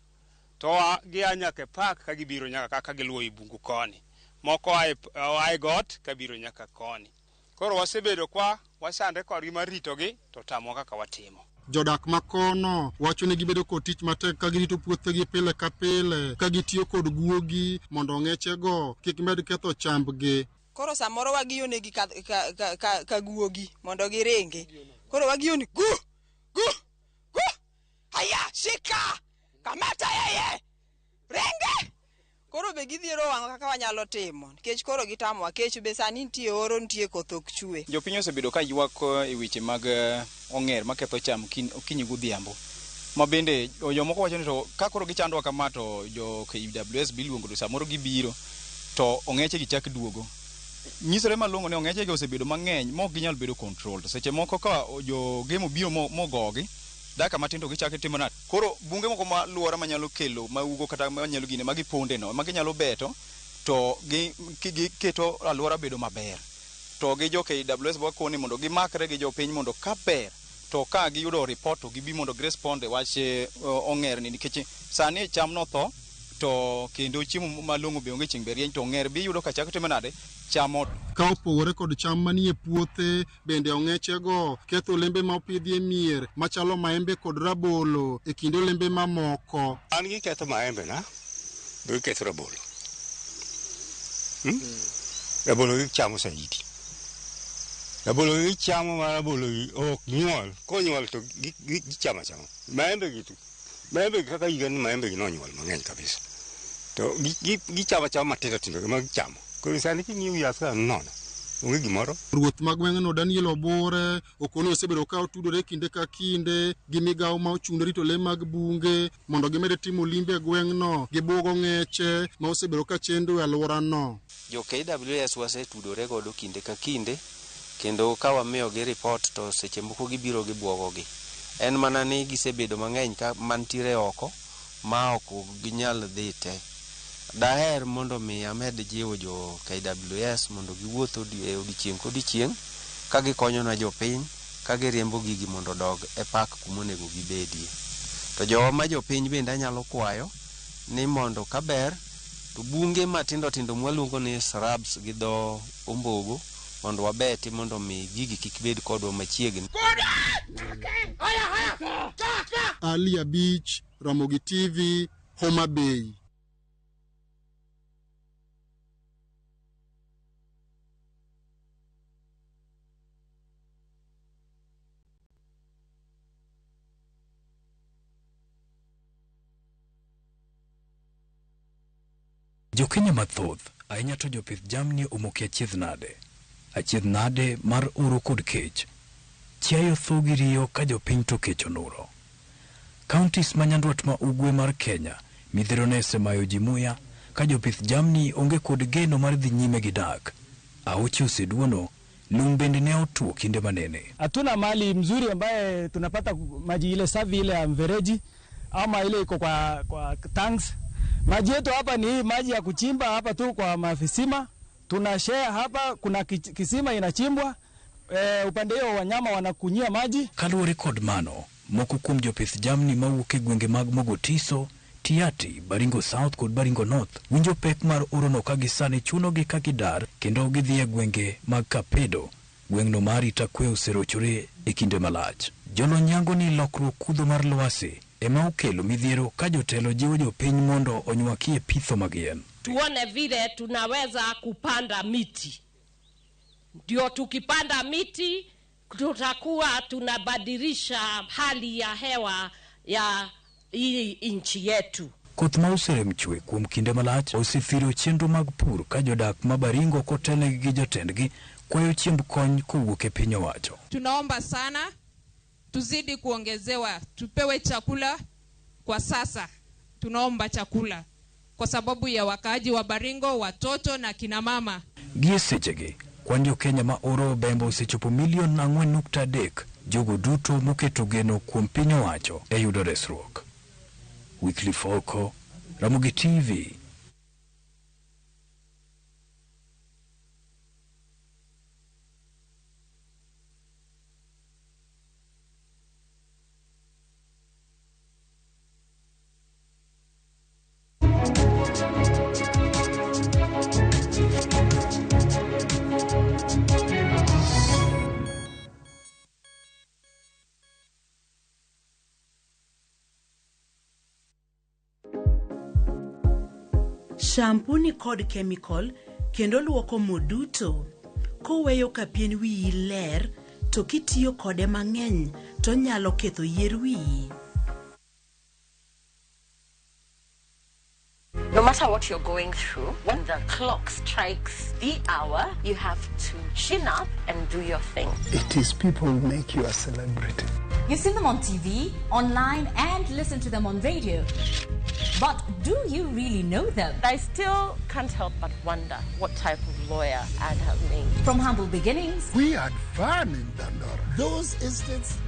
To gia nyaka e park ka gibiro nyaka kaka giluwo i bungu koni. Moko oa e got ka biro nyaka koni. Koro wasebedo kwa wasandre kodgi mar ritogi to tamwa kaka watimo. Jodak makono wacho ni gibedo kod tich matek ka girito puothegi pile ka pile ka gitiyo kod guogi mondo ong'echego kik med ketho chambgi. Koro samoro wagiyonegi ka guogi mondo giringi. Koro wagiyoni gu gu gu haya shika kamata yeye ringe. Koro be gidhiero wang'wa kaka wanyalo timo nikech koro gitamowa kech be sani nitie oro nitie koth ok chwe. Jopiny osebedo ka ywak e weche mag ong'er maketho cham okinyi godhiambo. Ma bende jomoko wacho ni to ka koro gichandowa kama to jo KWS biluongo to samoro gibiro to ong'eche gi chak duogo. Nyisore malong'o ni ong'eche gi osebedo mang'eny ma ok ginyal bedo controlled. Seche moko ka jo gemo biro mogogi daka matindo gichako timo nade. Koro bunge moko ma luora manyalo kelo maugo kata manyalo gine ma giponde no ma ginyalo beto to giketo alwora bedo maber. To gi jo KWS wakoni mondo gimakre gi jopiny mondo ka ber to ka giyudo report to gibi mondo girespond e wach ong'er ni nikech sani cham notho to kendo chiemo malong'o be onge chieng' be rieny to ong'er bi yudo ka chako timo nade chamo. Ka opogore kod cham manie puothe, bende ong'echego ketho olembe ma opidhi e mier machalo maembe kod rabolo e kind olembe mamoko. An giketho maembe na, be giketho rabolo. Rabolo gichamo saidi. Rabolo gichamo ma rabolo ok nyuol, konyuol to gichamo achama. Maembe gi to, maembe kaka higa ni maembe gi nonyuol mang'eny kabisa. To gichamo achama matindo tindo ma gichamo. Koro sani king'iyo yath ka nono. Onge gimoro. Ruoth ma gweng'no Daniel Obure okono osebedo ka otudore kinde ka kinde gi migawo ma ochung' ne rito le mag bunge mondo gimed timo limbe e gweng'no gi bugo ng'eche ma osebedo ka chendo e alworano. Jo KWS wasetudore godo kinde ka kinde kendo ka wamiyogi ripot to seche moko gibiro gibuogogi. En mana ni gisebedo mang'eny ka mantiere oko ma ok ginyal dhi te. Daher mondo mi amed jiwo jo KWS mondo giwuoth e odiechieng' kodiechieng' ka gikonyonwa jopiny ka giriembo gigi mondo odog e park kumonego gibedie. To jowa ma jopiny bende anyalo kwayo ni mondo kaber to bunge matindo tindo mwaluongo ni shrubs gi dho ombogo mondo wabeti mondo mi gigi kik bed kodwa machiegni. Ali Abich, Ramogi TV, Homa Bay. Jokenya mathoth, ahinya to jopith jamni omoki achiedh nade. Achiedh nade mar oro kod kech. Chiayo tho gi riyo ka jopiny to kech onuro. Counties ma nyandwat ma ugwe mar Kenya, midhiero ne osemayo ji muya ka jopith jamni onge kod geno mar dhi nyime gi dak. Aoche oseduono, lum bende ne otuo kinde manene. Hatuna mali mzuri ambaye tunapata maji ile safi ile ya mfereji ama ile iko kwa tanks. Maji yetu hapa ni hii maji ya kuchimba hapa tu kwa mavisima. Tuna share hapa, kuna kisima inachimbwa. Upande hiyo wanyama wanakunyia maji. Kaluwore kod mano, moko kuom jopith jamni mawuok e gwenge mag Mogotiso, Tiati, Baringo South kod Baringo North winjo pek mar orono ka gisani chunogi ka gidar kendo gidhi e gwenge mag Kapedo. Gweng'no mar arita kwe oserochore e kinde malach. Jolony yango ni lokruok kudho mar lwasi ema okelo midhiero ka jotelo jiwo jopiny mondo onywakie pitho mag yien. Tuone vile tunaweza kupanda miti. Ndio tukipanda miti tutakuwa tunabadilisha hali ya hewa ya hii nchi yetu. Koth ma oserem chwe kuom kinde malach osethiro chenro mag pur ka jodak ma Baringo kotelnegi gi jotendgi kwayo chiemb kony kowuok e piny owacho. Tunaomba sana tuzidi kuongezewa, tupewe chakula kwa sasa. Tunaomba chakula kwa sababu ya wakaaji wa Baringo, watoto na kina mama. Gie sechegi, kwan jo Kenya ma oro obembo osechopo milion 4.3, jogo duto moketo geno kuom piny owacho e yudo resruok. Wycliffe Oko, Ramogi TV. Shampoo ni kod chemical kendo luoko mo duto. Koweyo ka pien wiyi ler, to kitiyo kode mang'eny to nyalo ketho yier wiyi. No matter what you're going through, when the clock strikes the hour, you have to chin up and do your thing. It is people who make you a celebrity. You've seen them on TV, online, and listened to them on radio. But do you really know them? I still can't help but wonder what type of lawyer I'd have made. From humble beginnings. We had fun in Dandora. Those instincts,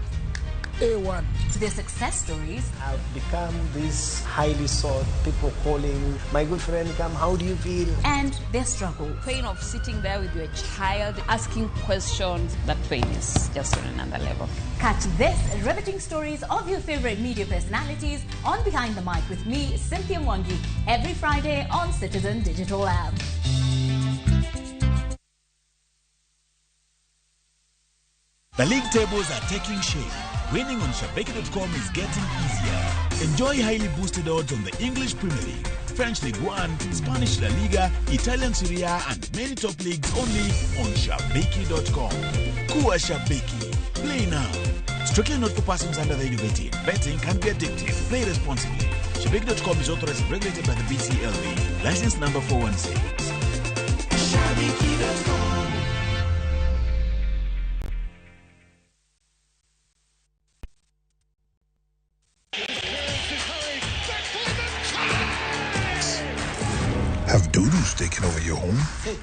A1. To their success stories. I've become this highly sought, people calling, my good friend, come, how do you feel? And their struggle. Pain of sitting there with your child, asking questions, that pain is just on another level. Catch this riveting stories of your favorite media personalities on Behind the Mic with me, Cynthia Mwangi, every Friday on Citizen Digital App. The league tables are taking shape. Winning on Shabiki.com is getting easier. Enjoy highly boosted odds on the English Premier League, French League One, Spanish La Liga, Italian Serie A, and many top leagues only on Shabiki.com. Kuwa Shabiki. Play now. Strictly not for persons under the age of 18. Betting can be addictive. Play responsibly. Shabiki.com is authorized and regulated by the BCLB. License number 416. Shabiki.com. Dudus taking over your home? Hey,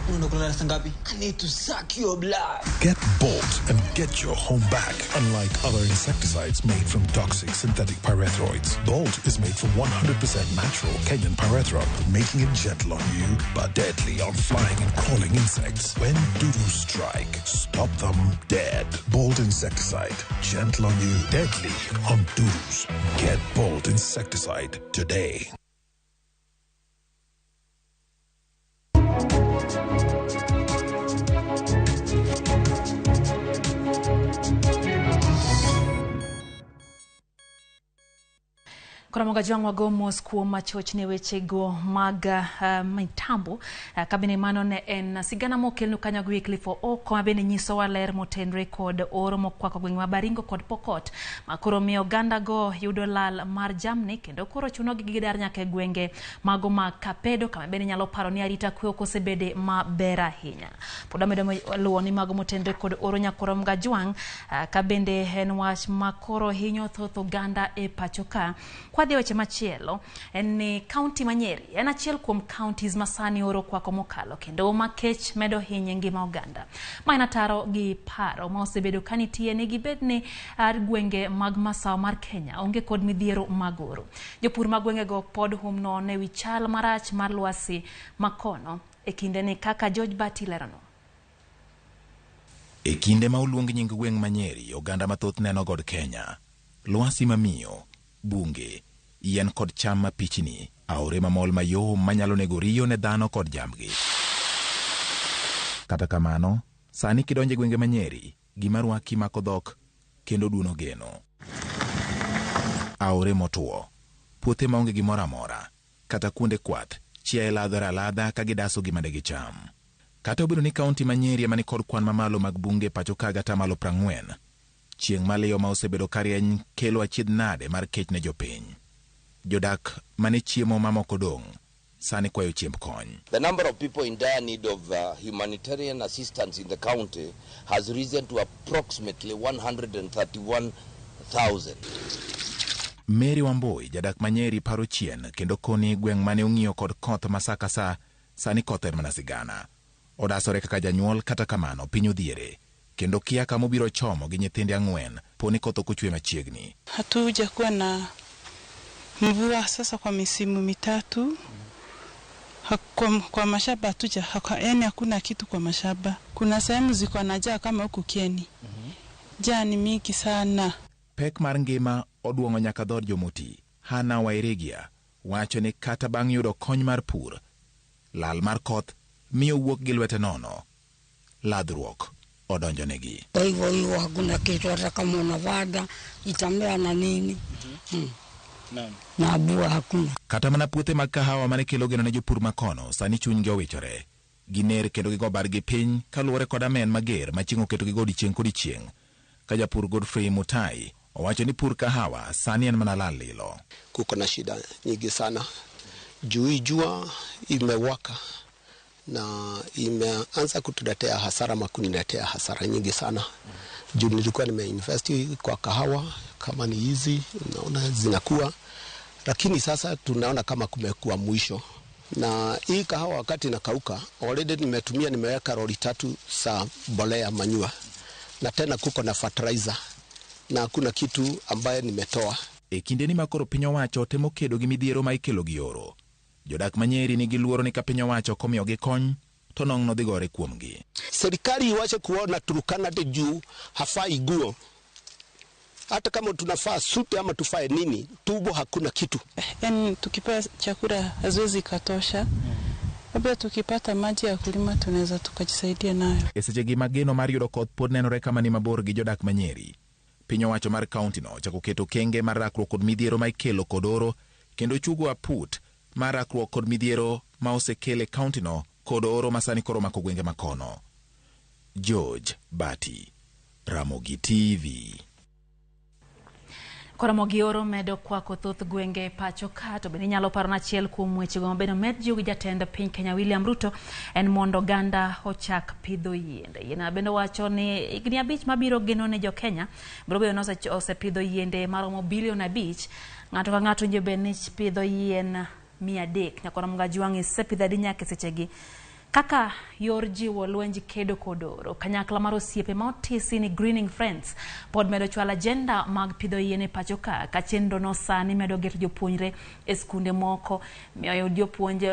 unaenda saa ngapi? I need to suck your blood. Get Bolt and get your home back. Unlike other insecticides made from toxic synthetic pyrethroids, Bolt is made from 100% natural Kenyan pyrethrum, making it gentle on you but deadly on flying and crawling insects. When dudus strike, stop them dead. Bolt insecticide, gentle on you, deadly on dudus. Get Bolt insecticide today. Koro Jwang' wago mos kuom machochne wechego mag mitambo kabine mano ne en sigana mokelnu kanyo gi Wycliffe Ooko ma bende nyisowa ler motenre kod oro mokwako gwenge ma Baringo kod Pokot ma koro miyo oganda go yudo lal mar jamni kendo koro chunogi gidar nyaka e gwenge mago mag Kapedo kama bende nyalo paro ni arita kwe ok osebede maber ahinya. Pod wamedo luwo ni mago motenre kod oro nyakoro Mgajwang' ka bende en wach ma koro hinyo thoth oganda e pacho ka. Kwadhi weche machielo en ni kaunti ma Nyeri en achiel kuom counties ma sani oro kwako mokalo kendo ma kech medo hinyo ngima oganda. Ma en ataro gi paro ma osebedo ka nitie ni gibed ni gwenge mag masawa mar Kenya onge kod midhiero mag oro. Jopur mag gwengego pod hum nono ewi chal marach mar lwasi makono e kindeni kaka George Bati lerono. E kinde ma oluong nying gweng' ma Nyeri, oganda mathoth neno god Kenya, lwasi mamiyo, bunge, yien kod cham mapichni, aore mamol mayom manyalo nego riyo ne dhano kod jambgi. Kata kamano, sani kidonjo e gwenge ma Nyeri, gima rwaki mako dhok kendo duono geno. Aore motwo, puothe maonge gimoro amora, kata kuonde kwath, chiaye ladhore aladha ka gidaso gima de gicham. Kata obedo ni kaunti ma Nyeri ema nikod kwan mamalo mag bunge pacho ka gatamalo 40, chieng' maliyo ma osebedo karieny kelo achiedh nade mar kech ne jopiny. Jodak mane chiemo mamoko dong' sani kwayo chiemb kony. The number of people in dire need of humanitarian assistance in the county has risen to approximately 131,000. Mary Wambui, jadak ma Nyeri paro chien kendo koni gweng' mane ong'iyo kod koth ma sa ka sa, sani koth en mana sigana. Odasore kaka janyuol kata kamano piny odhiere kendo kia kama obiro chomo gi nyithinde 4 poni koth ok ochwe machiegni. Hatujakuwa na mvua sasa kwa misimu mitatu. Kwa mashamba hatuja, yaani hakuna kitu kwa mashamba. Kuna sehemu ziko na njaa kama huku Kieni. Njaa ni mingi sana. Pek mar ngima oduong'o nyaka dhood jomoti. Hana Wairegia wacho ni kata bang' yudo kony mar pur, lal mar koth miyo wuok gi lwete nono. Ladhruok odonjonegi. Kwa hivyo hiyo hakuna kitu, hata kama unavada itamea na nini. Na bua hakuna. Kata mana puothe mag kahawa mane kelo geno ne jopur makono sani chunygi owichore. Giner kendo gigo bargi piny kaluwore kod amen mager ma chieng' oketogi godiechieng' kodiechieng'. Ka japur Godfrey Mutai owacho ni pur kahawa sani en mana lal lilo. Kuko na shida nyingi sana. Juu jua imewaka na imeanza kutuletea hasara, makuniletea hasara nyingi sana. Juu nilikuwa nimeinvest kwa kahawa kama ni hizi naona zinakuwa, lakini sasa tunaona kama kumekuwa mwisho. Na hii kahawa wakati inakauka already nimetumia, nimeweka lori 3 za mbolea manyua, na tena kuko na fertilizer na hakuna kitu ambaye nimetoa. E kindeni ma koro piny owacho temo kedo gi midhiero ma ikelo gi oro, jodak ma Nyeri nigi luoro ni ka piny owacho komiyogi kony to nong'no dhi gore kuomgi. Serikali iwache kuona Turkana de juu hafai guo. Hata kama tunafaa suti ama tufae nini, tubo hakuna kitu. Yaani tukipewa chakula haziwezi katosha. Labda tukipata maji ya kulima tunaweza tukajisaidia nayo. E sechegi mageno mar yudo koth pod nenore kama ni mabor gi jodak ma Nyeri. Piny owacho mar kaunti no ochako keto kenge mar rakruok kod midhiero ma ikelo kod oro kendo chugo aput mar rakruok kod midhiero ma osekel e kaunti no kod oro ma sani koro mako gwenge makono. George Bati, Ramogi TV. Koromogi oro medo kwako thoth gwenge pacho ka, to bende inyalo paro achiel kuom wechego mabedo med jiw gi jatend piny Kenya William Ruto en mondo oganda ochak pidho yiende. Yien bende wacho ni higni 5 mabiro geno ne jo Kenya biro bedo ni osepidho yiende maromo bilion 5. Ng'ato ka ng'ato owinjo bed ni pidho yien 300. Nyakoro Mgajwang' isepidho adi nyaka e sechegi kaka yor jiwo lwenj kedo kod oro. Kanyakla mar osiepe ma otisi ni Greening Friends pod medo chwalo agenda mag pidho yien e pacho ka, ka chenro no sani medo geto jopuonjre e skunde moko miyo oyud jopuonj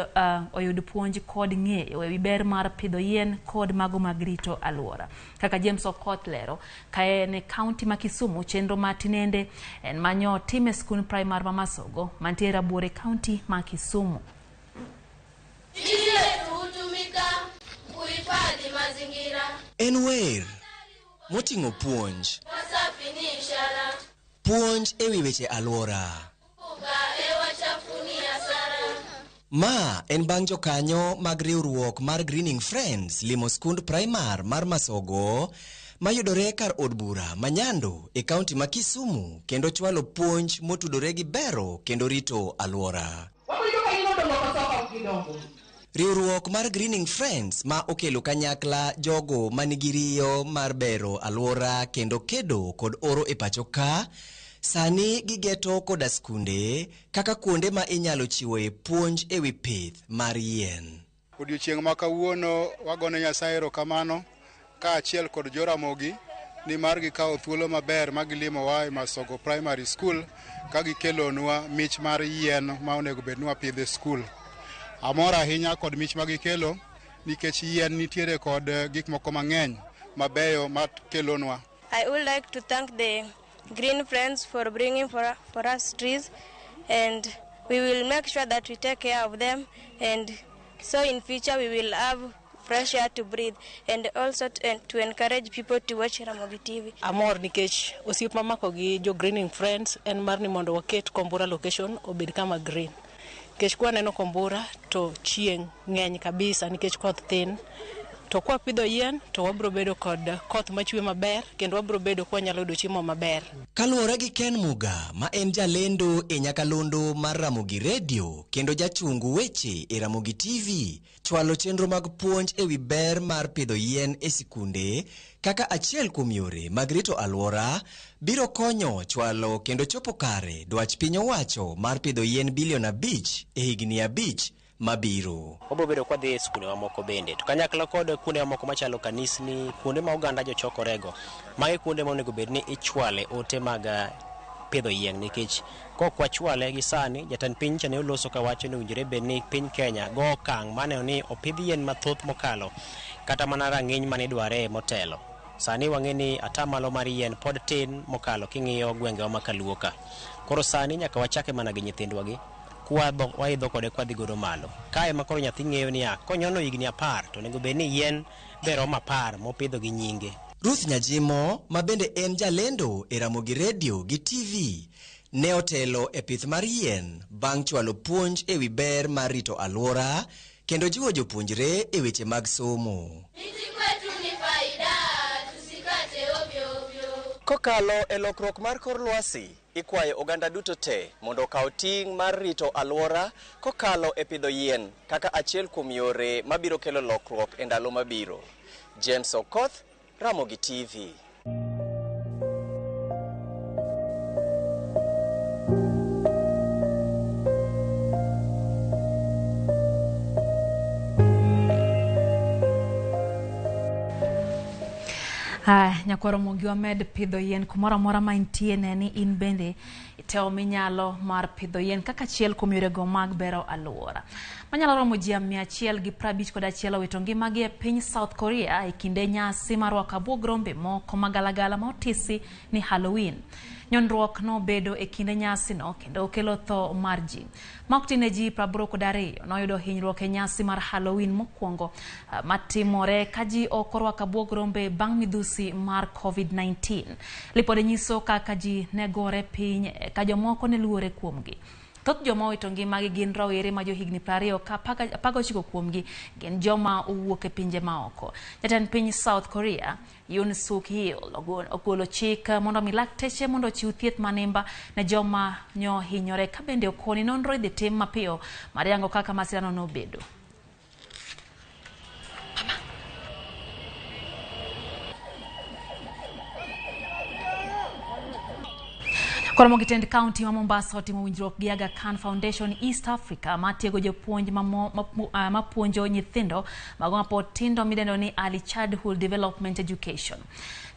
oyud puonj kod ng'eyo ewi ber mar pidho yien kod mago mag rito alwora. Kaka James Okoth lero, ka en e kaunti ma Kisumu, chenro ma tinende en manyo tim e skund primar ma Masogo mantie Rabuor e kaunti ma Kisumu. Kuhifadhi mazingira. En wer moting'o puonj. Wasafi ni ishara. Puonj ewi weche alwora. Kuka hewa chafu ni hasara. Ma en bang' jokanyo mag riwruok mar Greening Friends limo skund primar mar Masogo mayudore kar od bura ma Nyando e kaunti ma Kisumu kendo chwalo puonj motudore gi bero kendo rito alwora. Riwruok mar Greening Friends ma okelo kanyakla jogo manigi riyo mar bero alwora kendo kedo kod oro e pacho ka, sani gigeto koda skunde kaka kuonde ma inyalo chiwoe puonj ewi pith mar yien. Odiochieng' ma kawuono wagone Nyasaye erokamano kaachiel kod Joramogi nimar gikawo thuolo maber ma gilimowa e Masogo Primary School ka gikelonwa mich mar yien ma onego bed ni wapidho e skul. Amor ahinya kod mich ma gikelo nikech yien nitiere kod gik moko mang'eny mabeyo makelonwa. I would like to thank the Green Friends for bringing for us trees, and we will make sure that we take care of them, and so in future we will have fresh air to breathe, and also to encourage people to watch Ramogi TV. Amor nikech osiep mamako gi jo Greening Friends en mar ni mondo waket Kombura location obed kama green. Nikech kwa neno Kombura to chieng' ng'eny kabisa nikech koth thin. To kwa pidho yien to wabro bedo kod koth machwe maber kendo wabro bedo kwa nyalo yudo chiemo maber. Kaluwore gi Ken Muga ma en jalendo e nyakalondo mar Ramogi Radio kendo jachung weche e Ramogi TV, chwalo chenro mag puonj ewi ber mar pidho yien e sikunde kaka achiel kuom yore mag rito alwora biro konyo chwalo kendo chopo kare dwach piny owacho mar pidho yien bilion 5 e higni 5 mabiro. Wabiro bedo kwa dhi e skunde mamoko bende, to kanyakla kod kuonde mamoko machalo kanisni, kuonde ma oganda jochokorego, magi kuonde ma onego bed ni ichwale ote mag pidho yien, nikech kok wachwale gi sani, jatend piny cha ne oloso kawacho ni owinjore bed ni piny Kenya go okang' maneno ni opidh yien mathoth mokalo kata mana rang'iny manidware motelo. Sani wang'e ni atamalo mar yien pod tin mokalo king'iyo gwengewa ma kaluo ka. Koro sani nyaka wachake mana gi nyithindwa gi, waidho kode kwadhi godo malo. Kae ma koro nyathi ng'eyo niya, konyono higni 10 to onego bed ni yien be romo 10 mopidho gi nyinge. Ruth Nyajimo, ma bende en jalendo e Ramogi Radio gi TV, ne otelo e pith mar yien bang' chwalo puonj ewi ber mar rito alwora kendo jiwo jopuonjre e weche mag somo. Miti kwetu ni faida, tusikate ovyo ovyo. Kokalo e lokruok mar kor lwasi, ikwayo oganda duto te mondo okaw ting' mar rito alwora kokalo e pidho yien kaka achiel kuom yore mabiro kelo lokruok e ndalo mabiro. James Okoth, Ramogi TV. Nyakwaro Mogi wamed pidho yien kumoro amora ma intie, ne ni in bende itemo minyalo mar pidho yien kaka achiel kuom yorego mag bero alwora. Manyalo romo ji 151 owito ngimagi e piny South Korea e kinde nyasi mar rwako abuog rombe moko magalagala ma otisi ni Halloween. Nyondruok nobedo e kinde nyasino kendo okelo tho mar ji. Ma ok tin ne ji 82 noyudo hinyruok e nyasi mar Halloween mokwongo matimore ka ji ok orwako abuog rombe bang' midhusi mar COVID-19. Lipode nyiso kaka ji ne gore piny ka jomoko ne luore kuomgi. Thoth joma owito ngimagi gin rowere ma johigni 20 ka 19 kuomgi gin joma owuok e pinje maoko. Jatend piny South Korea Yoon Suk Yeol ogolo chik mondo mi lakteche mondo ochiw thieth manimba ne joma nyo hinyore, ka bende okoni nonro idhi tim mapiyo mar yango kaka masirano nobedo. Koro mogitend kaunti ma Mombasa otimo winjruok gi Aga Khan Foundation East Africa matiego jopuonj mapuonjo nyithindo mago mapod tindo midendo ni Early Childhood Development Education.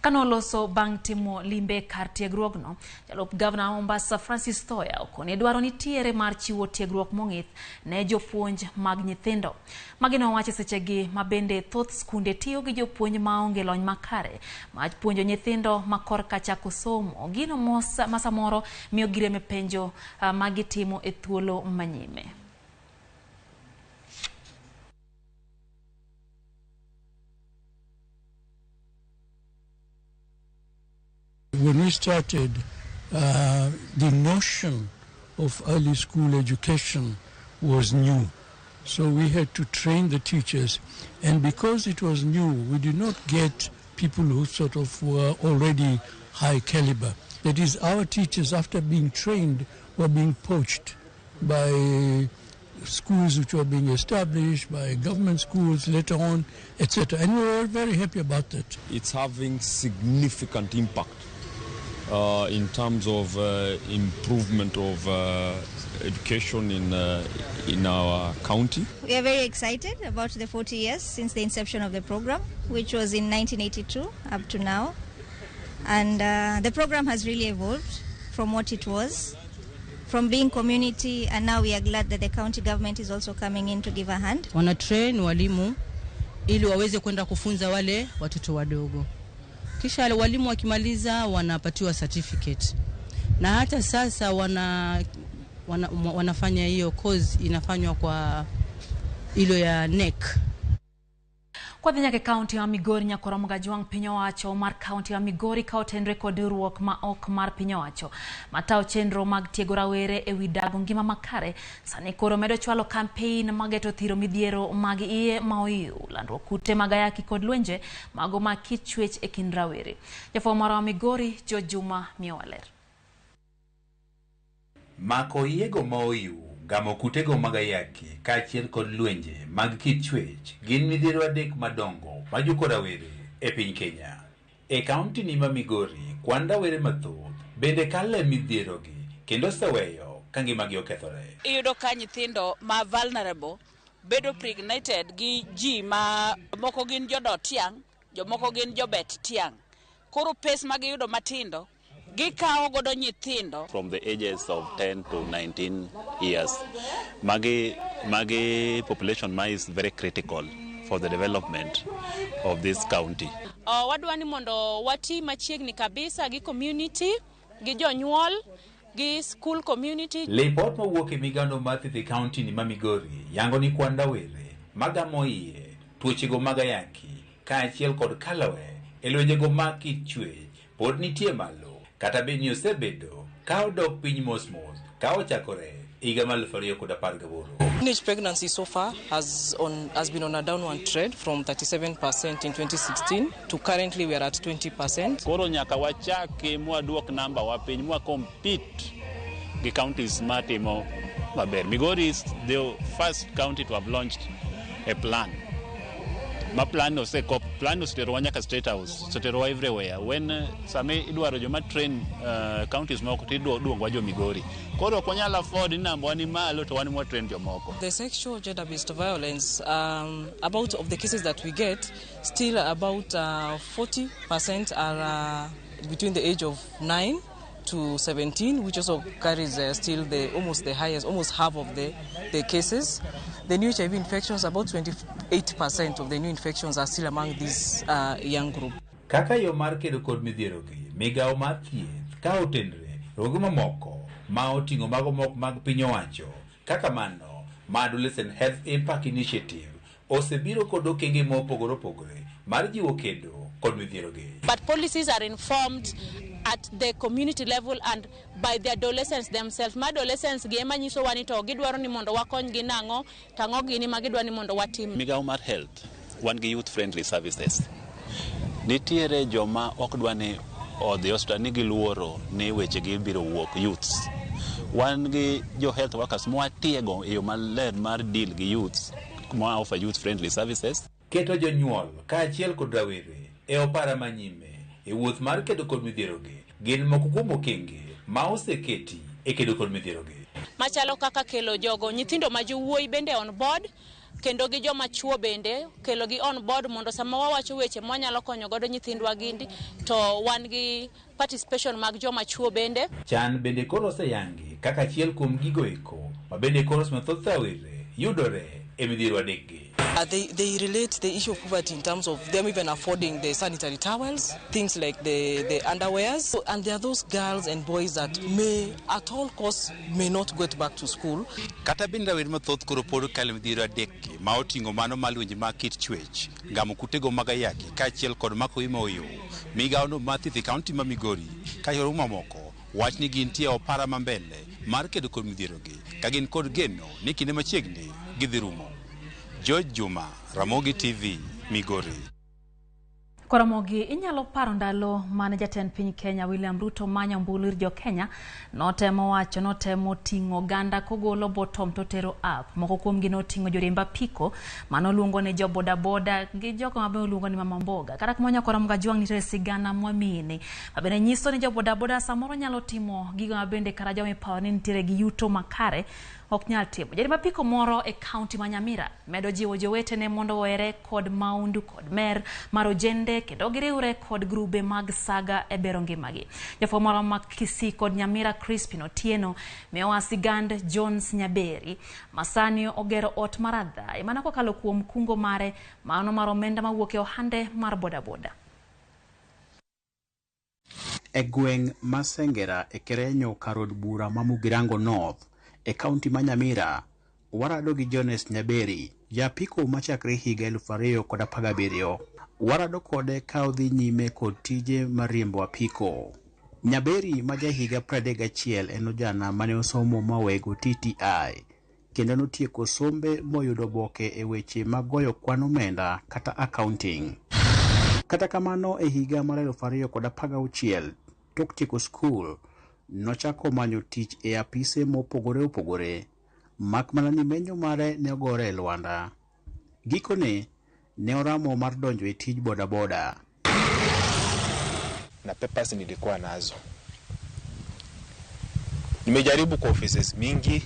Kanoloso bang' timo limbe kar tiegruogno, jalup gavana ma Mombasa Francis Thoya okone dwaro nitiere mar chiwo tiegruok mong'ith ne jopuonj mag nyithindo. Magi nowacho sechegi ma bende thoth skunde tiyo gi jopuonj maonge lony makare mar puonjo nyithindo ma korka chako somo, gino ma samoro miyo girem e penjo ma gitimo e thuolo manyime. When we started, the notion of early school education was new. So we had to train the teachers. And because it was new, we did not get people who sort of were already high caliber. That is, our teachers, after being trained, were being poached by schools which were being established, by government schools later on, etc. And we were very happy about that. It's having significant impact in terms of improvement of education in our county. We are very excited about the 40 years since the inception of the program, which was in 1982 up to now. And the program has really evolved from what it was, from being community, and now we are glad that the county government is also coming in to give a hand. Wana train walimu ili waweze kwenda kufunza wale watoto wadogo. Kisha walimu wakimaliza wanapatiwa certificate. Na hata sasa wanafanya hiyo course inafanywa kwa ilo ya NEC. Kwa dhi nyaka kaunti ya Migori nyakoro Gajwang' piny owacho mar kaunti ya Migori ka otenre kod riwruok ma ok mar piny owacho matayo chenro mag tiego rawere ewi dago ngima makare sani koro medo chwalo kampein mageto thiro midhiero mag iye ma oiw, landruok kute mag ayaki kod lwenje mago ma kit chwech e kind rawere. Jafwambo marwa wa Migori George Juma miyowa ler. Mako iyego ma oiw, gamo kutego mag ayaki kaachiel kod lwenje mag kit chwech gin midhiero adek madongo majuko rawere e piny Kenya. E kaunti ni ma Migori, kwan rawere mathoth bende kale midhierogi kendo oseweyo ka ngimagi okethore. Iyudo ka nyithindo ma vulnerable bedo pregnated gi ji ma moko gin jodot tiang', jomoko gin jobet tiang'. Koro pes magiyudo matindo gikawo godo nyithindo. From the ages of 10 to 19 years, Magi population ma is very critical for the development of this county. Wadwa ni mondo wati machiegni kabisa gi community, gi jonyuol, gi school community. Lipot mowuok e migao mar thieth e kaunti ni ma Migori yango ni kwan rawere magamo iye, tuochego mag ayaki kaachiel kod kalawe e lwenjego mag kit chwech pod nitie malo, kata bed ni osebedo ka odok piny mos mos ka ochakore higa mar 2018. Teenage pregnancy so far has been on a downward trend from 37% in 2016 to currently we are at 20%. Koro nyaka wachaki mwaduok namba wa piny mwa compete gi counties matimo maber. Migori is the first county to have launched a plan. Ma plan osekop, plan oseterowa nyaka State House, oseterowa everywhere. When same idwaro joma train counties moko to iduongowa jo Migori. Koro ok wanyal afford ni namba ni malo to wan mwa train jomoko. The sexual gender-based violence, about of the cases that we get, still about 40% are between the age of 9 to 17, which also carries still the almost the highest, almost half of the cases. The new HIV infections, about 28% of the new infections are still among this young group. Kaka yo mar kedo kod midhierogi, migao mar thieth ka otenre rogo mamoko ma oting'o mago mok mag piny owacho kaka mano ma Adolescent Health Impact Initiative osebiro kod okenge mopogore opogore mar jiwo kedo kod midhierogi. But policies are informed at the community level and by the adolescents themselves. Ma adolescents gi ema nyisowa ni to gidwaro ni mondo wakony gi nang'o, tang'o gini ma gidwaro ni mondo watim. Migao mar health, wan gi youth friendly services. Nitiere joma ok dwa ni odhi osiptal ni giluoro ni wechegi biro wuok, youths. Wan gi jo health workers mwatiego e yo maler mar deal gi youths, mwa offer youth friendly services. Keto jonyuol kaachiel kod rawere e opara manyime e wuoth mar kedo kod midhierogi gin moko kuom okenge ma oseketi e kedo kod midhierogi. Machalo kaka kelo jogo nyithindo ma jowuoyi bende on board, kendo gi joma chuo bende kelo gi on board, mondo sama wawacho weche mwanyalo konyo godo nyithindwa gindi to wan gi participation mag joma chuo bende. Chan bende koro oseyangi kaka achiel kuom gigo eko ma bende koro mathoth rawere yudore e midhiero adekgi. They relate the issue of poverty in terms of them even affording the sanitary towels, things like the underwears. So, and there are those girls and boys that may, at all costs, may not get back to school. Kata bende rawere mathoth koro pod kalo midhiero adekgi ma oting'o mano mar lwenje mag kit chwech, gamo kutego mag ayaki kaachiel kod mako imo oyo. Migawono mar thieth e kaunti ma Migori kaachiel mamoko wach ni gintie opara ma mbele mar kedo kod midhierogi ka gin kod geno ni kinde machiegni gidhi rumo. George Juma, Ramogi TV, Migori. Koramogi inyalo paro ndalo mane jatend piny Kenya William Ruto manyo ombulu ir jo Kenya, notemo wacho notemo ting'o oganda kogolo bottom to tero up. Moko kuomgi noting'o joriemb apiko manoluongo ni jo bodaboda gi jogo mabe oluongo ni mama mboga. Kata kamano Koramogi Ajwang' nitiere sigana mwamini mabende nyiso ni jo bodaboda samoro nyalo timo gigo mabende kata joma iparo ni nitiere gi yuto makare ok nyal timo. Jariemb apiko moro e kaunti ma Nyamira medo jiwo jowetene mondo owere kod maundu kod mer mar ojende kendo giriwre kod grube mag saga e bero ngimagi. Jafwambo moro ma Kisii kod Nyamira Crispin Otieno miyowa sigand Jones Nyaberi masani ogero ot mar adhaye mana kokalo kuom kungo mare mano mar omenda mawuok e ohande mar bodaboda. E gweng' ma Sengera e Kerenyo kar od bura ma Mugirango North e kaunti ma Nyamira, warado gi Jones Nyaberi, japiko machakre higa 2017. Warado kode ka odhi nyime kod tije mar riembo apiko. Nyaberi ma jahiga 31 en ojana mane osomo mawego TTI kendo notieko sombe moyudo oboke e weche mag goyo kwan omenda kata accounting. Kata kamano e higa mar 2016 tok tieko skul, nochako manyo tich e apise mopogore opogore, mak mana ni menyo mare ne ogore e lwanda. Gikone ne oramo mar donjo e tij bodaboda. Na papers nilikuwa nazo. Nimejaribu kwa offices mingi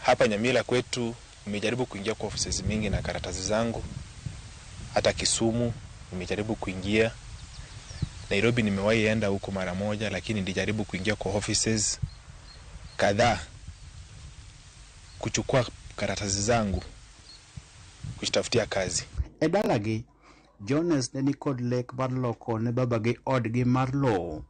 hapa Nyamira kwetu, nimejaribu kuingia kwa offices mingi na karatasi zangu. Hata Kisumu nimejaribu kuingia. Nairobi nimewahi enda huko mara moja, lakini nilijaribu kuingia kwa offices kadhaa kuchukua karatasi zangu kujitafutia kazi. E dalagi, Jones ne nikod lek mar loko ne babagi odgi mar lowo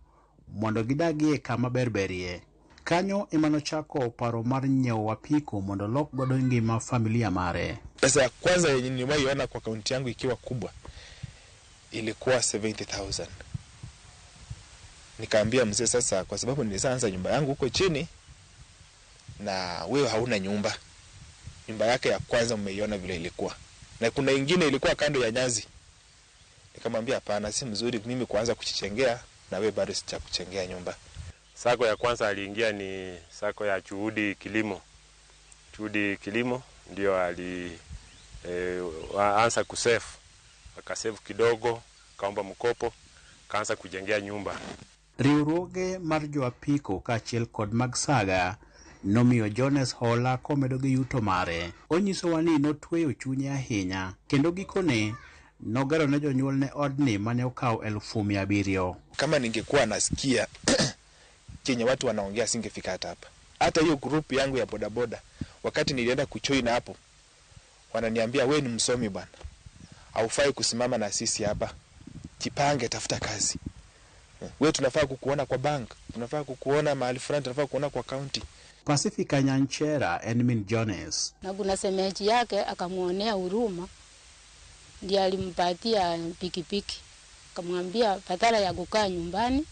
mondo gidagie kama berberie. Kanyo ema nochako paro mar nyiewo apiko mondo olok godo ngima familia mare. Pesa ya kwanza yenye nimewahi ona kwa kaunti yangu ikiwa kubwa ilikuwa 70,000. Nikaambia mzee, sasa kwa sababu nilishaanza nyumba yangu huko chini na wewe hauna nyumba. Nyumba yake ya kwanza mmeiona vile ilikuwa. Na kuna ingine ilikuwa kando ya nyazi. Nikamwambia hapana, si mzuri mimi kuanza kuchichengea na wewe bado sijakuchengea nyumba. Sako ya kwanza aliingia ni sako ya Juhudi Kilimo. Juhudi Kilimo ndio alianza kusave. Akasave kidogo, kaomba mkopo, kaanza kujengea nyumba. Riwruoge mar jo apiko kaachiel kod mag saga nomiyo Jones hola komedo gi yuto mare. Onyisowa ni notweyo chunye ahinya kendo gikone nogero ne jonyuolne odni mane okawo 700,000. Kama ningekuwa nasikia chenye watu wanaongea singefika hata hapa. Hata hiyo group yangu ya bodaboda, wakati nilienda kujoin hapo, wananiambia we ni msomi bwana, haufai kusimama na sisi hapa, jipange, tafuta kazi. We tunafaa kukuona kwa bank, tunafaa kukuona mahali fulani, tunafaa kukuona kwa county. Pacifica Nyanchera en min Jones. Na kuna semeji yake akamuonea huruma, ndiye alimpatia pikipiki, akamwambia badala ya kukaa nyumbani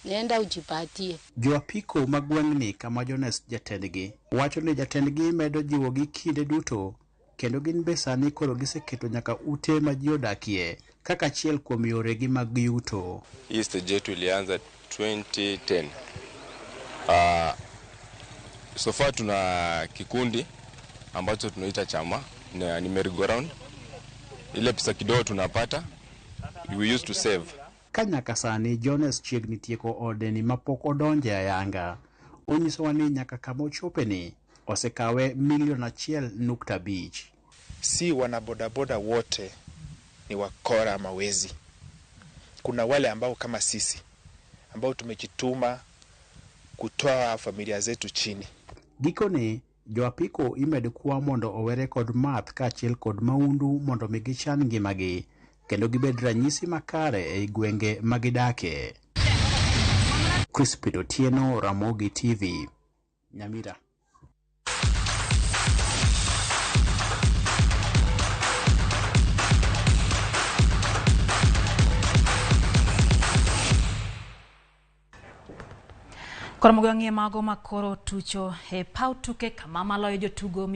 nenda ujipatie. Jo apiko mag gweng'ni kama Jones jatendgi wacho ni jatendgi medo jiwogi kinde duto kendo gin be sani koro giseketo nyaka ute ma ji odakie kaka achiel kuom yoregi mag yuto. Hii stage yetu ilianza 2010. So far tuna kikundi ambacho tunaita chama na ni merry-go-round. Ile pesa kidogo tunapata we used to save. Ka nyaka sani Jones chiegni tieko odeni mapok odonje ayanga. Onyisowa ni nyaka kama ochopeni osekawe milion 1.5. Si wanabodaboda wote ni wakora ama wezi. Kuna wale ambao kama sisi ambao tumejituma kutoa familia zetu chini. Gikone, joapiko imed kwa mondo owere kod math kaachiel kod maundu mondo mi gichan ngimagi kendo gibed ranyisi makare ei gwenge magidake. Crispin Otieno, Ramogi TV, Nyamira. Koro mogo ng'iye mago makoro tucho e paw tuke kama maloyo jotugo